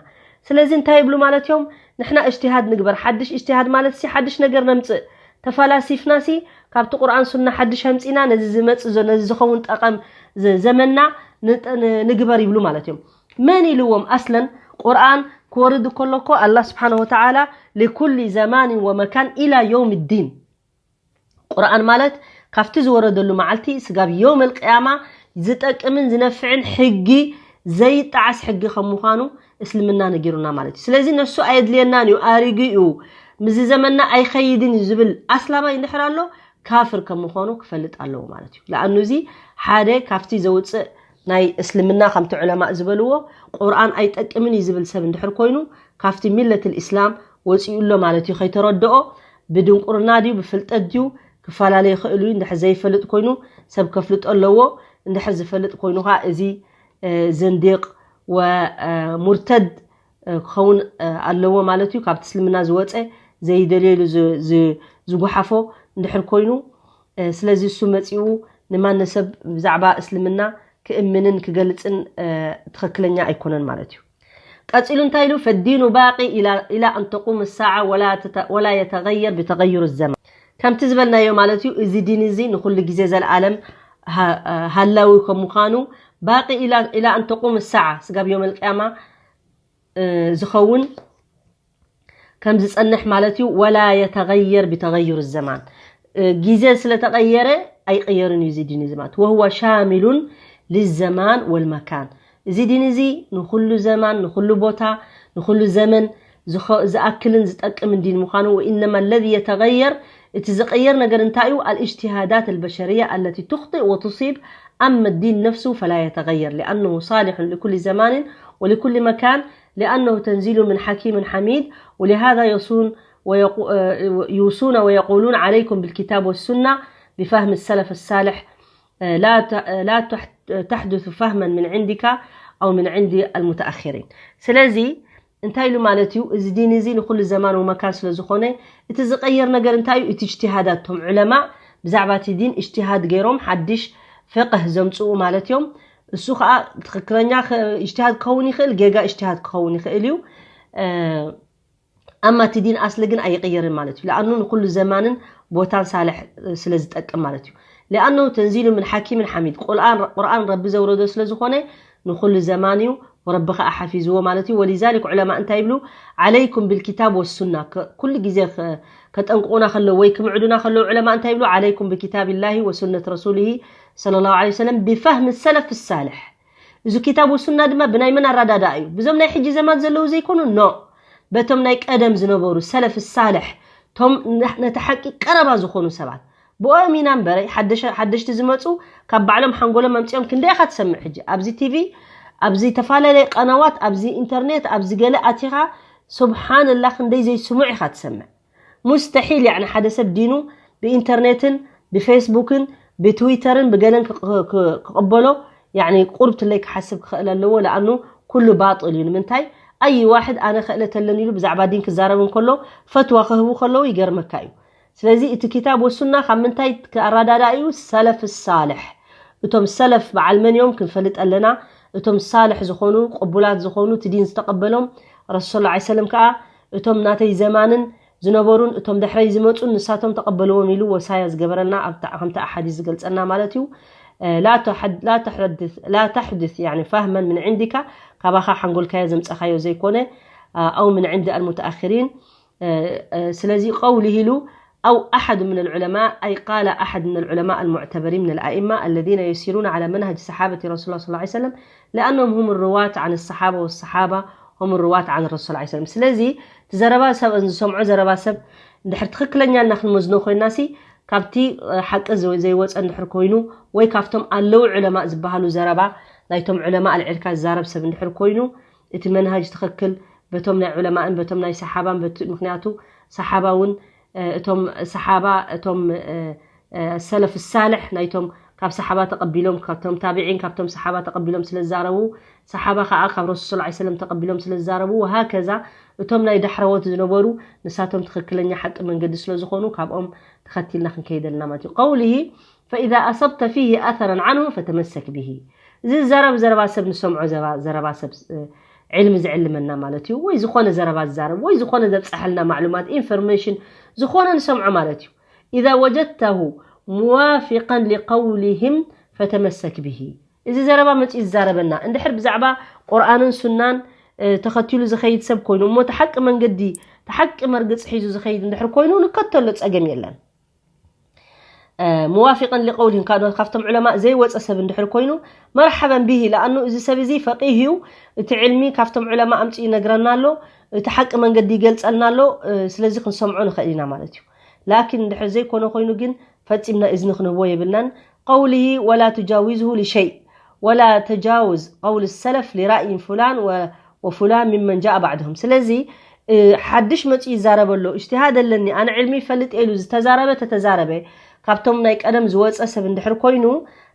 ስለዚ እንታይ ይብሉ ማለት እዮም? ንሕና እጅትሃድ ንግበር። ሓድሽ እጅትሃድ ማለት ሲ ሓድሽ ነገር ነምፅእ። ተፈላሲፍና ሲ ካብቲ ቁርኣን ሱና ሓድሽ ኣምፂና ነዚ ዝመፅእ ዘሎ፣ ነዚ ዝኸውን ጠቐም ዘ-፣ ዘመንና ንጠ-፣ ን-፣ ንግበር ይብሉ ማለት እዮም። መን ኢልዎም ኣስለን? ቁርኣን ክወርድ ከሎ እኮ ኣላህ ስብሓነሁ ወተዓላ ሊኩሊ ዘማኒን ወመካን ኢላ የውም ዲን። ቁርኣን ማለት ካብቲ ዝወረደሉ መዓልቲ ስጋብ የውመል ቅያማ ዝጠቅምን ዝነፍዕን ሕጊ ዘይጠዓስ ሕጊ ከም ምዃኑ እስልምና ነጊሩና ማለት እዩ። ስለዚ ነሱ ኣየድልየናን እዩ፣ ኣሪጉ እዩ። ምስዚ ዘመንና ኣይኸይድን እዩ ዝብል ኣስላማይ እንድሕር ኣሎ፣ ካፍር ከም ምዃኑ ክፈልጥ ኣለዎ ማለት እዩ። ለኣኑ እዚ ሓደ ካብቲ ዘውፅእ ናይ እስልምና ከምቲ ዑለማእ ዝበልዎ ቁርኣን ኣይጠቅምን እዩ ዝብል ሰብ እንድሕር ኮይኑ ካብቲ ሚለትል ኢስላም ወፂኡ ኣሎ ማለት እዩ። ከይተረድኦ ብድንቁርና ድዩ ብፍልጠት ድዩ ክፈላለ ይኽእል እዩ። እንድሕር ዘይፈልጥ ኮይኑ ሰብ ከፍልጦ ኣለዎ። እንድሕር ዝፈልጥ ኮይኑ ከዓ እዚ፣ እ፣ ዘንዲቅ ወ፣ እ፣ ሙርተድ፣ እ፣ ክኸውን፣ እ፣ ኣለዎ ማለት እዩ። ካብቲ እስልምና ዝወፀ ዘይደልየሉ ዝ-፣ ዝ-፣ ዝጉሓፎ እንድሕር ኮይኑ፣ እ፣ ስለዚ እሱ መፂኡ ንማነ ሰብ ብዛዕባ እስልምና ክእምንን ክገልፅን፣ እ፣ ትኽክለኛ ኣይኮነን ማለት እዩ። ቀፂሉ እንታይ ኢሉ? ፈዲኑ ባቂ ኢላ፣ ኢላ ኣን ተቁም ሳዓ ወላ ተተ-፣ ወላ የተገየር ብተገይሩ ዘማን። ከምቲ ዝበልናዮ ማለት እዩ፣ እዚ ዲን እዚ ንኹሉ ግዜ ዘለኣለም ሃ-፣ ሃላዊ ከም ምዃኑ፣ ባቂ ኢላ፣ ኢላ ኣን ተቁም ሳዓ፣ ስጋብ ዮም ኣልቅያማ፣ እ፣ ዝኸውን ከም ዝጸንሕ ማለት እዩ። ወላ የተገየር ብተገይሩ ዘማን፣ እ፣ ግዜ ስለ ተቐየረ ኣይቕየርን እዩ እዚ ዲን እዚ ማለት። ወህወ ሻሚሉን ልዘማን ወልመካን፣ እዚ ዲን እዚ ንኹሉ ዘማን፣ ንኹሉ ቦታ፣ ንኹሉ ዘመን ዝኸ-፣ ዝኣክልን ዝጠቅምን ዲን ምዃኑ። ወኢነማ ለዚ የተገየር፣ እቲ ዝቐየር ነገር እንታይ እዩ? ኣልእጅትሃዳት ኣልበሸርያ ኣለቲ ቱኽጢእ ወቱሲብ፣ ኣመ ዲን ነፍሱ ፈላ የተገየር ሊኣነሁ ሳሊሑን ሊኩል ዘማንን ወሊኩል መካን ሊኣነሁ ተንዚሉ ምን ሓኪምን ሓሚድ ወሊሃዛ የሱን ويقو-، يوصون ويقولون عليكم بالكتاب والسنة بفهم السلف الصالح، لا ت-، لا تح-، تحدث فهما من عندك أو من عند المتأخرين። ስለዚ እንታይ ኢሉ ማለት እዩ? እዚ ዲን እዚ ንኹሉ ዘማን ወመካን ስለ ዝኾነ፣ እቲ ዝቐየር ነገር እንታይ እዩ? እቲ እጅትሃዳት፣ እቶም ዑለማ ብዛዕባ እቲ ዲን እጅትሃድ ገይሮም ሓድሽ ፍቅህ ዘምፅኡ ማለት እዮም። እሱ ከዓ ትኽክለኛ ኸ-፣ እጅትሃድ ክኸውን ይኽእል፣ ጌጋ እጅትሃድ ክኸውን ይኽእል እዩ። እ፣ ኣማ እቲ ዲን ኣስሊ ግን ኣይቕየርን ማለት እዩ። ለኣኑ ንኹሉ ዘማንን ቦታን ሳልሕ ስለ ዝጠቅም ማለት እዩ። ሊኣነሁ ተንዚሉ ምን ሓኪምን ሓሚድ፣ ቁርኣን፣ ቁርኣን ረቢ ዘውረዶ ስለ ዝኾነ ንኹሉ ዘማን እዩ፣ ረቢ ከዓ ሓፊዝዎ ማለት እዩ። ወሊዛሊክ ዑለማ እንታይ ይብሉ? ዓለይኩም ብልኪታብ ወሱና። ከ-፣ ኩሉ ግዜ ከ-፣ ከጠንቅቑና ከለዉ ወይ ክምዕዱና ከለዉ ዑለማ እንታይ ይብሉ? ዓለይኩም ብኪታብላሂ ወሱነት ረሱሊሂ ሰለላሁ ዐለይሂ ወሰለም ብፋህሚ ሰለፍ ሳልሕ። እዚ ኪታብ ወሱና ድማ ብናይ መን ኣረዳድኣ እዩ? ብዞም ናይ ሕጂ ዘማን ዘለዉ ዘይኮኑ? ኖ። በቶም ናይ ቀደም ዝነበሩ ሰለፍ ሳልሕ፣ ቶም ነ-፣ ነቲ ሓቂ ቀረባ ዝኾኑ ሰባት። ብኦም ኢና እምበረ፣ ሓደሽ-፣ ሓደሽቲ ዝመፁ ካብ ባዕሎም ሓንጎሎም ኣምፂኦም ክንደይ ኢኻ ትሰምዕ ሕጂ? ኣብዚ ቲቪ፣ ኣብዚ ተፈላለየ ቀናዋት፣ ኣብዚ ኢንተርኔት፣ ኣብዚ ገለ ኣቲኻ፣ ስብሓንላ፣ ክንደይ ዘይስሙዕ ኢኻ ትሰምዕ። ሙስተሒል፣ ያዕኒ፣ ሓደ ሰብ ዲኑ ብኢንተርኔትን ብፌስቡክን ብትዊተርን ብገለን ክቕ- ክ- ክቕበሎ፣ ያዕኒ፣ ቁርብ ትለይ ክሓስብ ክኽእል ኣለዎ። ለኣኑ ኩሉ ባጥል እዩ። ንምንታይ? ኣይ ዋሕድ ኣነ ክእለት ኣለኒ ኢሉ ብዛዕባ ዲን ክዛረብ እንከሎ፣ ፈትዋ ክህቡ ከለዉ ይገርመካ እዩ። ስለዚ እቲ ኪታብ ወሱና ካብ ምንታይ ኣረዳድኣ እዩ? ሰለፍ ሳልሕ። እቶም ሰለፍ በዓል መን እዮም ክንፈልጥ ኣለና። እቶም ሳልሕ ዝኾኑ፣ ቅቡላት ዝኾኑ፣ እቲ ዲን ዝተቐበሎም፣ ረሱል ሰለላሁ ዐለይሂ ወሰለም ከኣ እቶም ናተይ ዘማንን ዝነበሩን እቶም ድሕረይ ዝመጹን ንሳቶም ተቐበልዎም ኢሉ ወሳያ ዝገበረልና፣ ኣብታ ከምቲ ኣሓዲስ ዝገልጸና ማለት እዩ። እ፣ ላ ተሐድ-፣ ላ ተሐድስ፣ ላ ተሕድስ፣ ያኒ፣ ፋህመን ምን ዕንዲካ፣ ካባኻ ሓንጎልካዮ ዘምጸኻዮ ዘይኮነ፣ እ፣ ኣው ምን ዕንዲ ኣልሙተኣኽሪን። እ፣ እ፣ ስለዚ ቀውሊ ኢሉ أو أحد من العلماء، أي قال أحد من العلماء المعتبرين من الأئمة الذين يسيرون على منهج صحابة رسول الله صلى الله عليه وسلم لأنهم هم الرواة عن الصحابة والصحابة هم الرواة عن الرسول صلى الله عليه وسلم። ስለዚ እቲ ዘረባ ሰብ፣ ዝሰምዖ ዘረባ ሰብ እንድሕር ትኽክለኛ እና ክንመዝኖ ኮይና ሲ፣ ካብቲ፣ እ፣ ሓቂ ዘ-፣ ዘይወፀ እንድሕር ኮይኑ፣ ወይ ካብቶም ኣለዉ ዑለማእ ዝበሃሉ ዘረባ ናይቶም ዑለማእ ኣልዒልካ ዝዛረብ ሰብ እንድሕር ኮይኑ፣ እቲ መንሃጅ ትኽክል በቶም ናይ ዑለማእን በቶም ናይ ሰሓባን፣ በቲ-፣ ምኽንያቱ ሰሓባ እውን፣ እ፣ እቶም ሰሓባ፣ እቶም፣ እ፣ እ፣ ሰለፍ ሳልሕ ናይቶም ካብ ሰሓባ ተቐቢሎም፣ ካብቶም ታቢዒን ካብቶም ሰሓባ ተቐቢሎም ስለ ዝዛረቡ፣ ሰሓባ ከዓ ካብ ረሱል ሰለላሁ ዐለይሂ ወሰለም ተቐቢሎም ስለ ዝዛረቡ፣ ወሃከዛ እቶም ናይ ዳሕረዎት ዝነበሩ ንሳቶም ትኽክለኛ ሓቂ መንገዲ ስለ ዝኾኑ ካብኦም ተኸቲልና ክንከይድ ኣለና ማለት እዩ። ቀውሊሂ ፈኢዛ ኣሰብተ ፊሂ ኣሰረን ዓንሁ ፈተመሰክ ቢሂ። እዚ ዝዛረብ ዘረባ ሰብ ንሰምዖ ዘባ-፣ ዘረባ ሰብ፣ እ፣ ዕልሚ ዝዕልመና ማለት እዩ። ወይ ዝኾነ ዘረባ ዝዛረብ ወይ ዝኾነ ዘብፀሐልና ማዕሉማት፣ ኢንፎርሜሽን፣ ዝኾነ ንሰምዖ ማለት እዩ። ኢዛ ወጀድተሁ ሙዋፊቀን ሊቀውሊሂም ፈተመሰክ ቢሂ። እዚ ዘረባ መፂኡ ዝዛረበና እንድሕር ብዛዕባ ቁርኣንን ሱናን፣ እ፣ ተኸቲሉ ዝኸይድ ሰብ ኮይኑ፣ እሞ እቲ ሓቂ መንገዲ፣ እቲ ሓቂ መርግፂ ሒዙ ዝኸይድ እንድሕር ኮይኑ፣ ንከተሎ፣ ፀገም የለን። እ፣ ሙዋፊቀን ሊቀውሊሂም፣ ካብ-፣ ካብቶም ዑለማእ ዘይወፀ ሰብ እንድሕር ኮይኑ፣ መርሓበን ቢሂ፣ ለኣኑ እዚ ሰብ እዚ ፈቂህ እዩ፣ እቲ ዕልሚ ካብቶም ዑለማእ ኣምፂኡ ይነግረና ኣሎ፣ እቲ ሓቂ መንገዲ ይገልፀልና ኣሎ፣ እ፣ ስለዚ ክንሰምዖ ንኽእል ኢና ማለት እዩ። ላኪን እንድሕር ዘይኮነ ኮይኑ ግን ፈፂምና እዝኒ ክንህቦ የብልናን። ቀውሊሂ ወላ ትጃዊዝሁ ሊሸይ ወላ ተጃውዝ ቀውል ሰለፍ ሊራእይን ፉላን ወ-፣ ወፉላን ሚመን ጃአ ባዕድሁም። ስለዚ፣ እ፣ ሓድሽ መፂኡ ይዛረብ ኣሎ፣ እጅትሃድ ኣለኒ፣ ኣነ ዕልሚ ይፈልጥ ኢሉ ዝተዛረበ ተተዛረበ፣ ካብቶም ናይ ቀደም ዝወፀ ሰብ እንድሕር ኮይኑ፣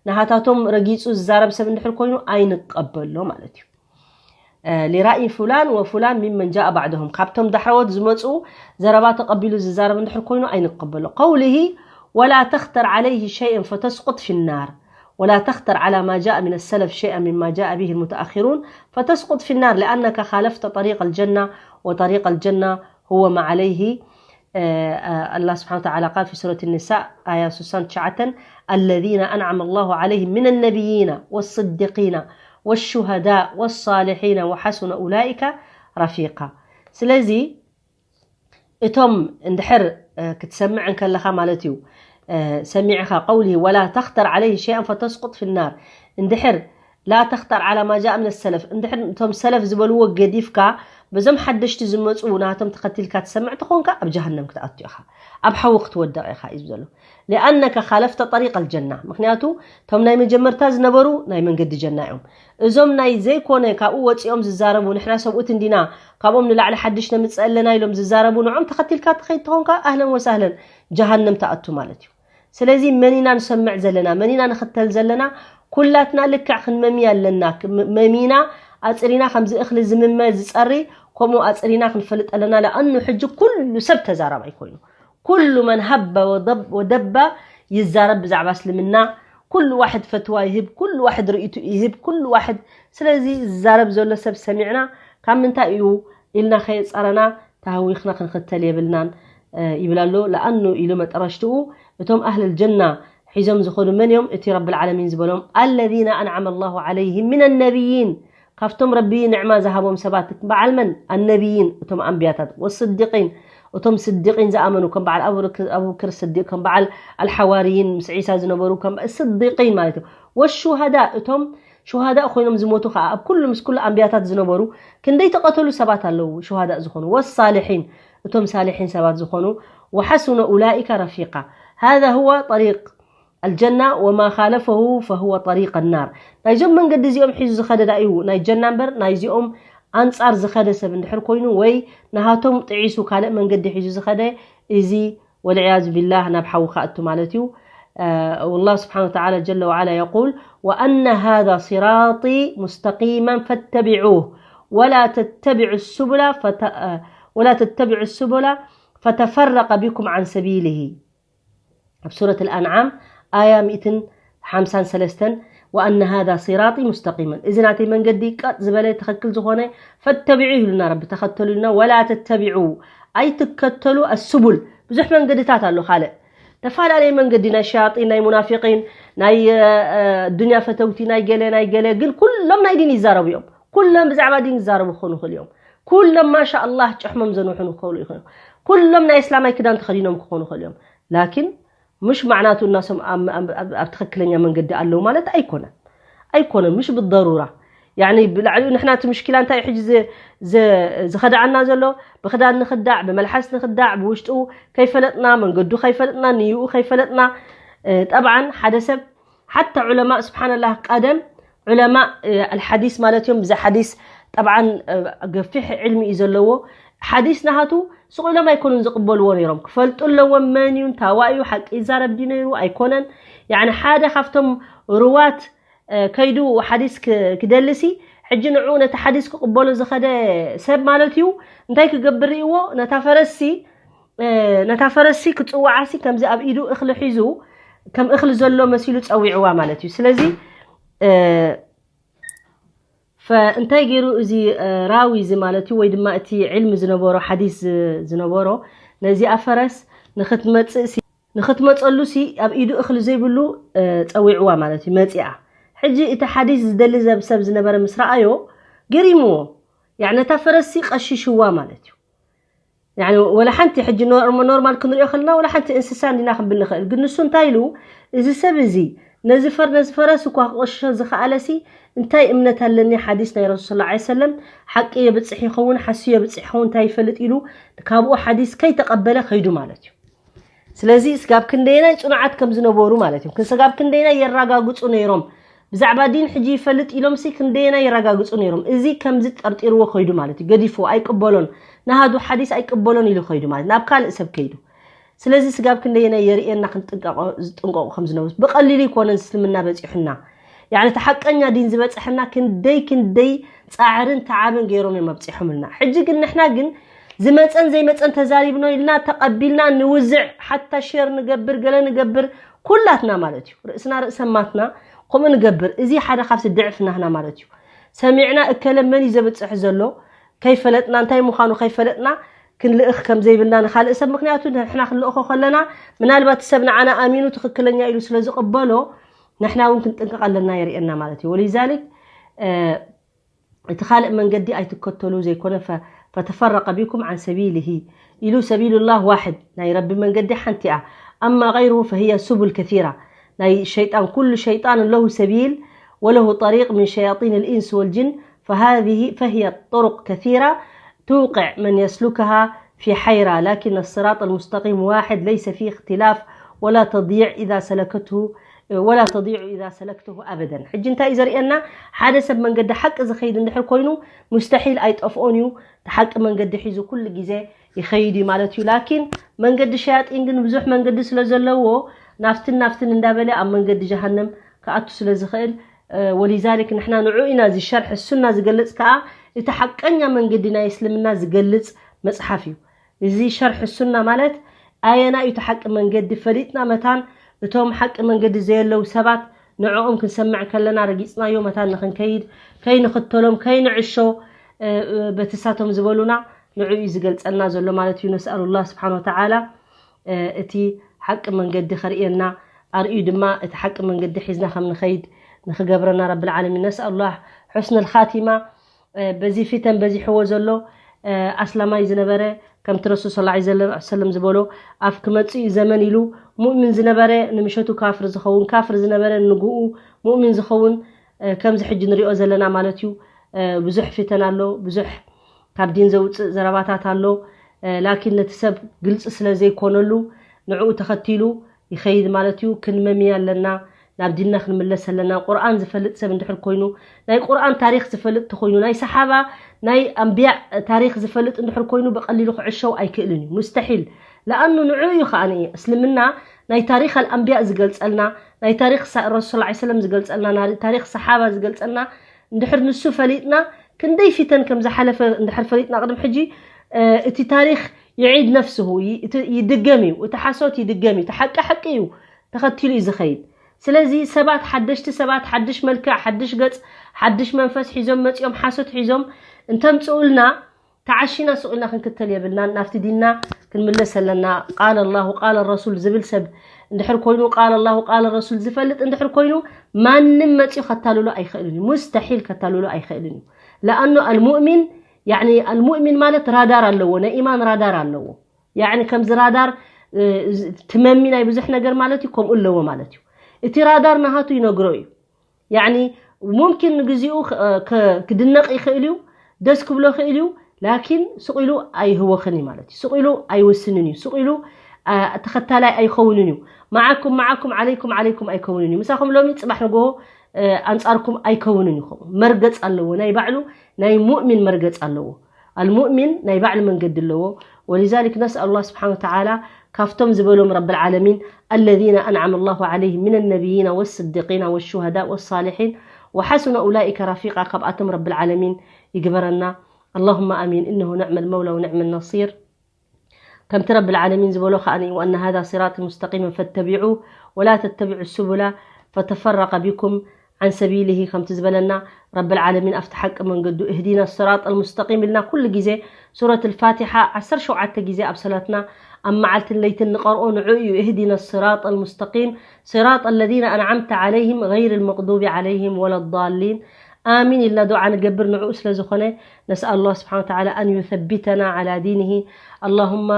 ናሃታቶም ረጊፁ ዝዛረብ ሰብ እንድሕር ኮይኑ ኣይንቀበሎ ማለት እዩ። እ፣ ሊራእይ ፉላን ወፉላን ሚመን ጃአ ባዕድሁም፣ ካብቶም ዳሕረዎት ዝመፁ ዘረባ ተቐቢሉ ዝዛረብ እንድሕር ኮይኑ ኣይንቀበሎ። ቀውሊሂ ወላ ተኽተር ዓለይሂ ሸይአን ፈተስቁጥ ፊናር ወላ ተኽተር ዓላ ማ ጃአ ሚነ ሰለፍ ሸይአን ሚማ ጃአ ቢሂ ልሙተኣኺሩን ፈተስቁጥ ፊናር ሊኣነከ ኻለፍተ ጠሪቅ ኣልጀና ወጠሪቅ ኣልጀና ሁወ ማ ዓለይሂ፣ እ፣ እ፣ ኣላህ ስብሓነ ወተዓላ ቃል ፊ ሱረት ኒሳእ ኣያ ስሳን ትሽዓተን፣ الذين أنعم الله عليهم من النبيين والصديقين والشهداء والصالحين وحسن أولئك رفيقا። ስለዚ እቶም እንድሕር፣ እ፣ ክትሰምዕ እንከለኻ ማለት እዩ፣ እ፣ ሰሚዕኻ ቀውሊ ወላ ተኽተር ዓለይሂ ሸይኣን ፈተስቁጥ ፊናር፣ እንድሕር ላ ተኽተር ዓላ ማ ጃአ ምን ሰለፍ፣ እንድሕር እቶም ሰለፍ ዝበልዎ ገዲፍካ በዞም ሓደሽቲ ዝመፁ ናቶም ተኸቲልካ ትሰምዕ ተኾንካ ኣብ ጀሃነም ክትኣቱ ኢኻ፣ ኣብ ሓዊ ክትወደቕ ኢኻ እዩ ዘሎ። ሊኣነከ ኻለፍተ ጠሪቅ ኣልጀና፣ ምኽንያቱ እቶም ናይ መጀመርታ ዝነበሩ ናይ መንገዲ ጀና እዮም። እዞም ናይ ዘይኮነ ካብኡ ወፂኦም ዝዛረቡ፣ ንሕና ሰብኡት እንዲና፣ ካብኦም ንላዕሊ ሓድሽ ነምፅእ ኣለና ኢሎም ዝዛረቡ፣ ንዖም ተኸቲልካ ትኸይድ ተኾንካ ኣህለን ወሳህለን ጀሃነም ትኣቱ ማለት እዩ። ስለዚ መን ኢና ንሰምዕ ዘለና፣ መን ኢና ንኽተል ዘለና፣ ኩላትና ልክዕ ክንመሚ ኣለና። ክ-፣ መ-፣ መሚና ኣፅሪና ከምዚ እኽሊ ዝምመ ዝፀሪ፣ ከምኡ ኣፅሪና ክንፈልጥ ኣለና። ለኣኑ ሕጂ ኩሉ ሰብ ተዛራባይ ኮይኑ፣ ኩሉ መን ሃበ ወደብ-፣ ወደባ ይዛረብ ብዛዕባ እስልምና፣ ኩሉ ዋሕድ ፈትዋ ይህብ፣ ኩሉ ዋሕድ ርእይቱ ይህብ፣ ኩሉ ዋሕድ። ስለዚ ዝዛረብ ዘሎ ሰብ ሰሚዕና ካብ ምንታይ እዩ ኢልና ከየፃረና ተሃዊኽና ክንኽተል የብልናን፣ እ፣ ይብል ኣሎ። ለኣኑ ኢሉ መጠረሽትኡ እቶም ኣህለል ጀና ሒዞም ዝኾኑ መን እዮም? እቲ ረብል ዓለሚን ዝበሎም፣ الذين أنعم الله عليهم من النبيين፣ ካብቶም ረቢ ንዕማ ዝሃቦም ሰባት በዓል መን? ኣነቢይን፣ እቶም ኣንብያታት፣ ወስዲቂን፣ እቶም ስዲቂን ዝኣመኑ ከም በዓል ኣቡበክ-፣ ኣቡበክር ስዲቅ፣ ከም በዓል ኣልሓዋርይን፣ ምስ ዒሳ ዝነበሩ ከም ስዲቂን ማለት እዩ። ወሹሃዳ፣ እቶም ሹሃዳእ ኮይኖም ዝሞቱ ከዓ ኣብ ኩሉ ምስ ኩሉ ኣንብያታት ዝነበሩ ክንደይ ተቐተሉ ሰባት ኣለዉ ሹሃዳእ ዝኾኑ። ወሳልሒን፣ እቶም ሳልሒን ሰባት ዝኾኑ። ወሓሱነ ኡላኢከ ረፊቃ። ሃዛ ሁወ ጠሪቅ الجنة وما خالفه فهو طريق النار። ናይዞም መንገዲ እዚኦም ሒዙ ዝኸደ ዳ እዩ ናይ ጀና እምበር፣ ናይዚኦም ኣንጻር ዝኸደ ሰብ እንድሕር ኮይኑ ወይ ናሃቶም ጥዒሱ ካልእ መንገዲ ሒዙ ዝኸደ፣ እዚ والعياذ بالله ናብ ሓዊ ከኣቱ ማለት እዩ። والله سبحانه وتعالى جل وعلا يقول: وأن هذا صراطي مستقيما فاتبعوه ولا تتبعوا السبل فت... ولا تتبعوا السبل فتفرق بكم عن سبيله. ኣብ ሱረት ኣልኣንዓም ኣያ ሚእትን ሓምሳን ሰለስተን: وأن هذا صراطي مستقيما፣ እዚ ናተይ መንገዲ ቀጥ ዝበለ ትኽክል ዝኾነ ፈተቢዑ ይብሉና ረቢ፣ ተኸተሉ ኢልና። ወላ ተተቢዑ፣ ኣይትከተሉ፣ ኣስቡል፣ ብዙሕ መንገድታት ኣሎ። ካልእ ተፈላለየ መንገዲ ናይ ሸያጢን፣ ናይ ሙናፊቂን፣ ናይ ዱንያ ፈተውቲ፣ ናይ ገለ ናይ ገለ፣ ግን ኩሎም ናይ ዲን ይዛረቡ እዮም። ኩሎም ብዛዕባ ዲን ይዛረቡ ክኾኑ ይኽእሉ እዮም። ኩሎም ማሻ ኣላህ ጨሕሞም ዘንውሑን ክኾኑ ይኽእሉ። ኩሎም ናይ እስላማይ ክዳን ተኸዲኖም ክኾኑ ይኽእሉ እዮም። ላኪን ምሽ ማዕናቱ እናሶም ኣብ ትኽክለኛ መንገዲ ኣለዉ ማለት ኣይኮነን። ኣይኮነን፣ ምሽ ብضرورة። ያኒ ብላዕሊኡ ንሕና እቲ ምሽኪላ እንታይ ሕጂ ዝኸዳዓና ዘሎ? ብክዳን ንኽዳዕ፣ ብመልሓስ ንኽዳዕ፣ ብውሽጡ ከይፈለጥና፣ መንገዱ ከይፈለጥና፣ ንይኡ ከይፈለጥና። ጠብዓን ሓደ ሰብ ሓታ ዑለማእ ስብሓንላህ ቀደም ዑለማእ ኣልሓዲስ ማለት እዮም። ብዛ ሓዲስ ጠብዓን ገፊሕ ዕልሚ እዩ ዘለዎ። ሓዲስ ናሃቱ ስቕ ኢሎም ኣይኮኑን ዝቕበልዎ ነይሮም። ክፈልጡ ኣለዎም መን እዩ፣ እንታዋ እዩ፣ ሓቂ ይዛረብ ድዩ ነይሩ ኣይኮነን። ያኒ ሓደ ካብቶም ሩዋት ከይዱ ሓዲስ ክደልሲ ሕጂ ንዑ ነቲ ሓዲስ ክቕበሎ ዝኸደ ሰብ ማለት እዩ እንታይ ክገብር ርእይዎ? ነታ ፈረስሲ ነታ ፈረስሲ ክጽውዓሲ ከምዚ ኣብ ኢዱ እኽሊ ሒዙ ከም እኽሊ ዘሎ መሲሉ ጸዊዕዋ ማለት እዩ። ስለዚ ፈእንታይ ገይሩ እዚ ራዊ እዚ ማለት እዩ ወይ ድማ እቲ ዕልሚ ዝነበሮ ሓዲስ ዝነበሮ ነዚኣ ፈረስ ንክትመጽእ ንክትመጸሉ ሲ ኣብ ኢዱ እኽሊ ዘይብሉ ጸዊዕዋ ማለት እዩ። መጺኣ ሕጂ እቲ ሓዲስ ዝደሊ ዘብ ሰብ ዝነበረ ምስ ረኣዮ ገሪምዎ። ያዕ ነታ ፈረስሲ ቀሺሽዋ ማለት እዩ። ያዕ ወላ ሓንቲ ሕጂ ኖርማል ክንሪኦ ከለና ወላ ሓንቲ እንስሳ እንዲና ክንብል ንኽእል። ግን ንሱ እንታይ ኢሉ እዚ ሰብ እዚ ነዚ ፈር ነዚ ፈረስ እኳ ክቆሽሾ ዝኸኣለሲ እንታይ እምነት ኣለኒ ሓዲስ ናይ ረሱል ሰለላሁ ዐለይሂ ወሰለም ሓቂ የብጽሕ ይኸውን ሓስዩ የብጽሕ ይኸውን እንታይ ይፈልጥ ኢሉ ካብኡ ሓዲስ ከይተቐበለ ከይዱ ማለት እዩ። ስለዚ ስጋብ ክንደየናይ ጽኑዓት ከም ዝነበሩ ማለት እዩ። ስጋብ ክንደየናይ የራጋግጹ ነይሮም። ብዛዕባ ዲን ሕጂ ይፈልጥ ኢሎም ሲ ክንደየናይ የራጋግጹ ነይሮም። እዚ ከምዚ ጠርጢርዎ ከይዱ ማለት እዩ። ገዲፍዎ ኣይቅበሎን። ናሃዱ ሓዲስ ኣይቅበሎን ኢሉ ከይዱ ማለት ናብ ካልእ ሰብ ከይዱ። ስለዚ ስጋብ ክንደየናይ የርእየና ክንጥንቀቆ ዝጥንቀቁ ከም ዝነበሩ። ብቐሊሉ ይኮነን እስልምና በጺሑና። ያኒ እቲ ሓቀኛ ዲን ዝበጽሐና ክንደይ ክንደይ ጻዕርን ተዓብን ገይሮም እዮም ኣብጺሖምልና። ሕጂ ግን ንሕና ግን ዝመጸን ዘይመጸን ተዛሪብኖ ኢልና ተቐቢልና ንውዝዕ ሓታ ሸር ንገብር ገለ ንገብር ኩላትና ማለት እዩ። ርእስና ርእሰማትና ከምኡ ንገብር። እዚ ሓደ ካብቲ ድዕፍ ናህና ማለት እዩ። ሰሚዕና እከለ መን እዩ ዘብጽሕ ዘሎ ከይፈለጥና እንታይ ምዃኑ ከይፈለጥና ክንልእኽ ከም ዘይብልና ንኻልእ ሰብ ምክንያቱ ንሕና ክንልእኾ ከለና ምናልባት ሰብ ንዓና ኣሚኑ ትኽክለኛ ኢሉ ስለ ዝቕበሎ ንሕና እውን ክንጥንቀቕ ኣለና የርእየና ማለት እዩ። ወሊዛሊክ እቲ ካልእ መንገዲ ኣይትከተሉ ዘይኮነ ፈተፈረቀ ቢኩም ዓን ሰቢልሂ ኢሉ ሰቢሉላህ ዋሕድ ናይ ረቢ መንገዲ ሓንቲ እያ። ኣማ ገይሩ ፈህየ ሱቡል ከሲራ ናይ ሸይጣን ኩሉ ሸይጣን ለሁ ሰቢል ወለሁ ጠሪቅ ምን ሸያጢን ልኢንስ ወልጅን فهذه فهي طرق كثيرة توقع من يسلكها في حيرة لكن الصراط المستقيم واحد ليس فيه اختلاف ولا تضيع إذا سلكته ولا تضيع إذا سلكته أبدا. ሕጂ እንታይ እዩ ዘርእየና? ሓደ ሰብ መንገዲ ሓቂ ዝኸይድ እንድሕር ኮይኑ ሙስተሒል ኣይጠፍኦን እዩ። እቲ ሓቂ መንገዲ ሒዙ ኩሉ ግዜ ይኸይድ እዩ ማለት እዩ። ላኪን መንገዲ ሸያጢን ግን ብዙሕ መንገዲ ስለ ዘለዎ ናፍትን ናፍትን እንዳበለ ኣብ መንገዲ ጀሃነም ክኣቱ ስለ ዝኽእል ወሊዛሊክ ንሕና ንዑ ኢና እዚ ሸርሒ ሱና ዝገልጽ ከኣ እቲ ሓቀኛ መንገዲ ናይ እስልምና ዝገልጽ መጽሓፍ እዩ። እዚ ሸርሒ ሱና ማለት ኣየና እዩ እቲ ሓቂ መንገዲ ፈሊጥና መታን እቶም ሓቂ መንገዲ ዘየለዉ ሰባት ንዕኦም ክንሰምዕ ከለና ረጊጽናዮ መታን ንኽንከይድ ከይንኽተሎም ከይንዕሾ በቲ ሳቶም ዝበሉና ንዑ እዩ ዝገልጸልና ዘሎ ማለት እዩ። ነስኣሉላህ ስብሓን ወተዓላ እቲ ሓቂ መንገዲ ከርእየና ኣርእዩ ድማ እቲ ሓቂ መንገዲ ሒዝና ከም ንኸይድ ንኽገብረና ረብል ዓለሚን ነስኣሉላህ ሑስነል ኻቲማ። በዚ ፊተን በዚሕዎ ዘሎ ኣስላማይ ዝነበረ ከምቲ ረሱል ስ ሰለም ዝበሎ ኣብ ክመፅእ እዩ ዘመን ኢሉ ሙእሚን ዝነበረ ንምሸቱ ካፍር ዝኸውን ካፍር ዝነበረ ንግኡ ሙእሚን ዝኸውን ከምዚ ሕጂ ንሪኦ ዘለና ማለት እዩ። ብዙሕ ፊተን ኣሎ፣ ብዙሕ ካብ ዲን ዘውፅእ ዘረባታት ኣሎ። ላኪን ነቲ ሰብ ግልፂ ስለ ዘይኮነሉ ንዕኡ ተኸቲሉ ይኸይድ ማለት እዩ። ክንመምያ ኣለና፣ ናብ ዲንና ክንምለስ ኣለና። ቁርኣን ዝፈልጥ ሰብ እንድሕር ኮይኑ፣ ናይ ቁርኣን ታሪኽ ዝፈልጥ ተኾይኑ፣ ናይ ሰሓባ ናይ ኣንብያ ታሪኽ ዝፈልጥ እንድሕር ኮይኑ ብቐሊሉ ክዕሸው ኣይክእልን እዩ፣ ሙስተሒል። ለኣኑ ንዑ እዩ ከኣ እስልምና ናይ ታሪኽ ኣልኣንብያ ዝገልጸልና፣ ናይ ታሪኽ ረሱል ላ ሰለም ዝገልጸልና፣ ናይ ታሪኽ ሰሓባ ዝገልጸልና እንድሕር ንሱ ፈሊጥና፣ ክንደይ ፊተን ከም ዝሓለፈ እንድሕር ፈሊጥና ቅድሚ ሕጂ፣ እቲ ታሪኽ ይዒድ ነፍስሁ ይድገም እዩ። እቲ ሓሶት ይድገም እዩ። እቲ ሓቂ ሓቂ እዩ፣ ተኸቲሉ እዩ ዝኸይድ። ስለዚ ሰባት ሓደሽቲ ሰባት ሓድሽ መልክዕ ሓድሽ ገጽ ሓድሽ መንፈስ ሒዞም መጺኦም ሓሶት ሒዞም እንተምጽኡልና ተዓሺና ሱቕ ኢልና ክንክተል የብልናን። ናብቲ ዲንና ክንምለስ ኣለና። ቃለ ላሁ ቃለ ረሱል ዝብል ሰብ እንድሕር ኮይኑ ቃለ ላሁ ቃለ ረሱል ዝፈልጥ እንድሕር ኮይኑ ማንም መጺኡ ከታልሎ ኣይኽእልን እዩ። ሙስተሒል ከታልሎ ኣይኽእልን እዩ። ለኣኑ ኣልሙእሚን ያኒ ኣልሙእሚን ማለት ራዳር ኣለዎ፣ ናይ ኢማን ራዳር ኣለዎ። ያኒ ከምዚ ራዳር ትመሚ ናይ ብዙሕ ነገር ማለት እዩ፣ ከምኡ ኣለዎ ማለት እዩ። እቲ ራዳር ናሃቱ ይነግሮ እዩ። ያኒ ሙምኪን ንግዚኡ ክድነቕ ይኽእል እዩ፣ ደስ ክብሎ ይኽእል እዩ። ላኪን ስቕ ኢሉ ኣይህወኽን እዩ ማለት እዩ። ስቕ ኢሉ ኣይውስንን እዩ። ስቕ ኢሉ ተኸታላይ ኣይኸውንን እዩ። መዓኩም መዓኩም ዓለይኩም ዓለይኩም ኣይከውንን እዩ። ምሳኹም ሎሚ ጽባሕ ንጎሆ ኣንጻርኩም ኣይከውንን እዩ። ከምኡ መርገጽ ኣለዎ፣ ናይ ባዕሉ ናይ ሙእሚን መርገጽ ኣለዎ። ኣልሙእሚን ናይ ባዕሉ መንገዲ ኣለዎ። ولذلك نسأل الله سبحانه وتعالى ካብቶም ዝበሎም رب العالمين الذين أنعم الله عليهم من النبيين والصديقين والشهداء والصالحين وحسن أولئك رفيقا ካብኣቶም رب العالمين ይግበረና። اللهم آمين إنه نعم المولى ونعم النصير. ከምቲ ረብል ዓለሚን ዝበሎ ከኣ እዩ፣ وأن هذا صراطي مستقيما فاتبعوه ولا تتبعوا السبل فتفرق بكم عن سبيله ከምቲ ዝበለና ረብል ዓለሚን ኣብቲ ሓቂ መንገዱ እህዲና ስራጥ ኣልሙስተቂም ኢልና ኩሉ ግዜ ሱረት ልፋቲሓ ዓሰርተ ሸውዓተ ግዜ ኣብ ሰላትና ኣብ መዓልትን ለይትን ንቐርኦ ንዑ እዩ። እህዲና ስራጥ ኣልሙስተቂም ስራጥ الذين أنعمت عليهم غير المغضوب عليهم ولا الضالين آمين ኢልና ዱዓ ንገብር። ንዕኡ ስለ ዝኾነ نسأل الله سبحانه وتعالى أن يثبتنا على دينه. اللهم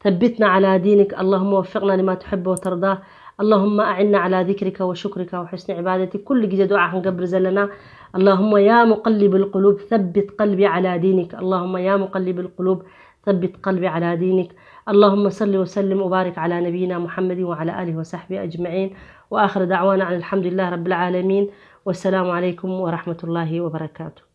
ثبتنا على دينك. اللهم وفقنا لما تحب وترضاه. اللهم أعنا على ذكرك وشكرك وحسن عبادتك. ኩሉ ግዜ ዱዓ ክንገብር ዘለና اللهم يا مقلب القلوب ثبت قلبي على دينك. اللهم يا مقلب القلوب ثبت قلبي على دينك. اللهم صل وسلم وبارك على نبينا محمد وعلى آله وصحبه أجمعين. وآخر دعوانا أن الحمد لله رب العالمين. والسلام عليكم ورحمة الله وبركاته.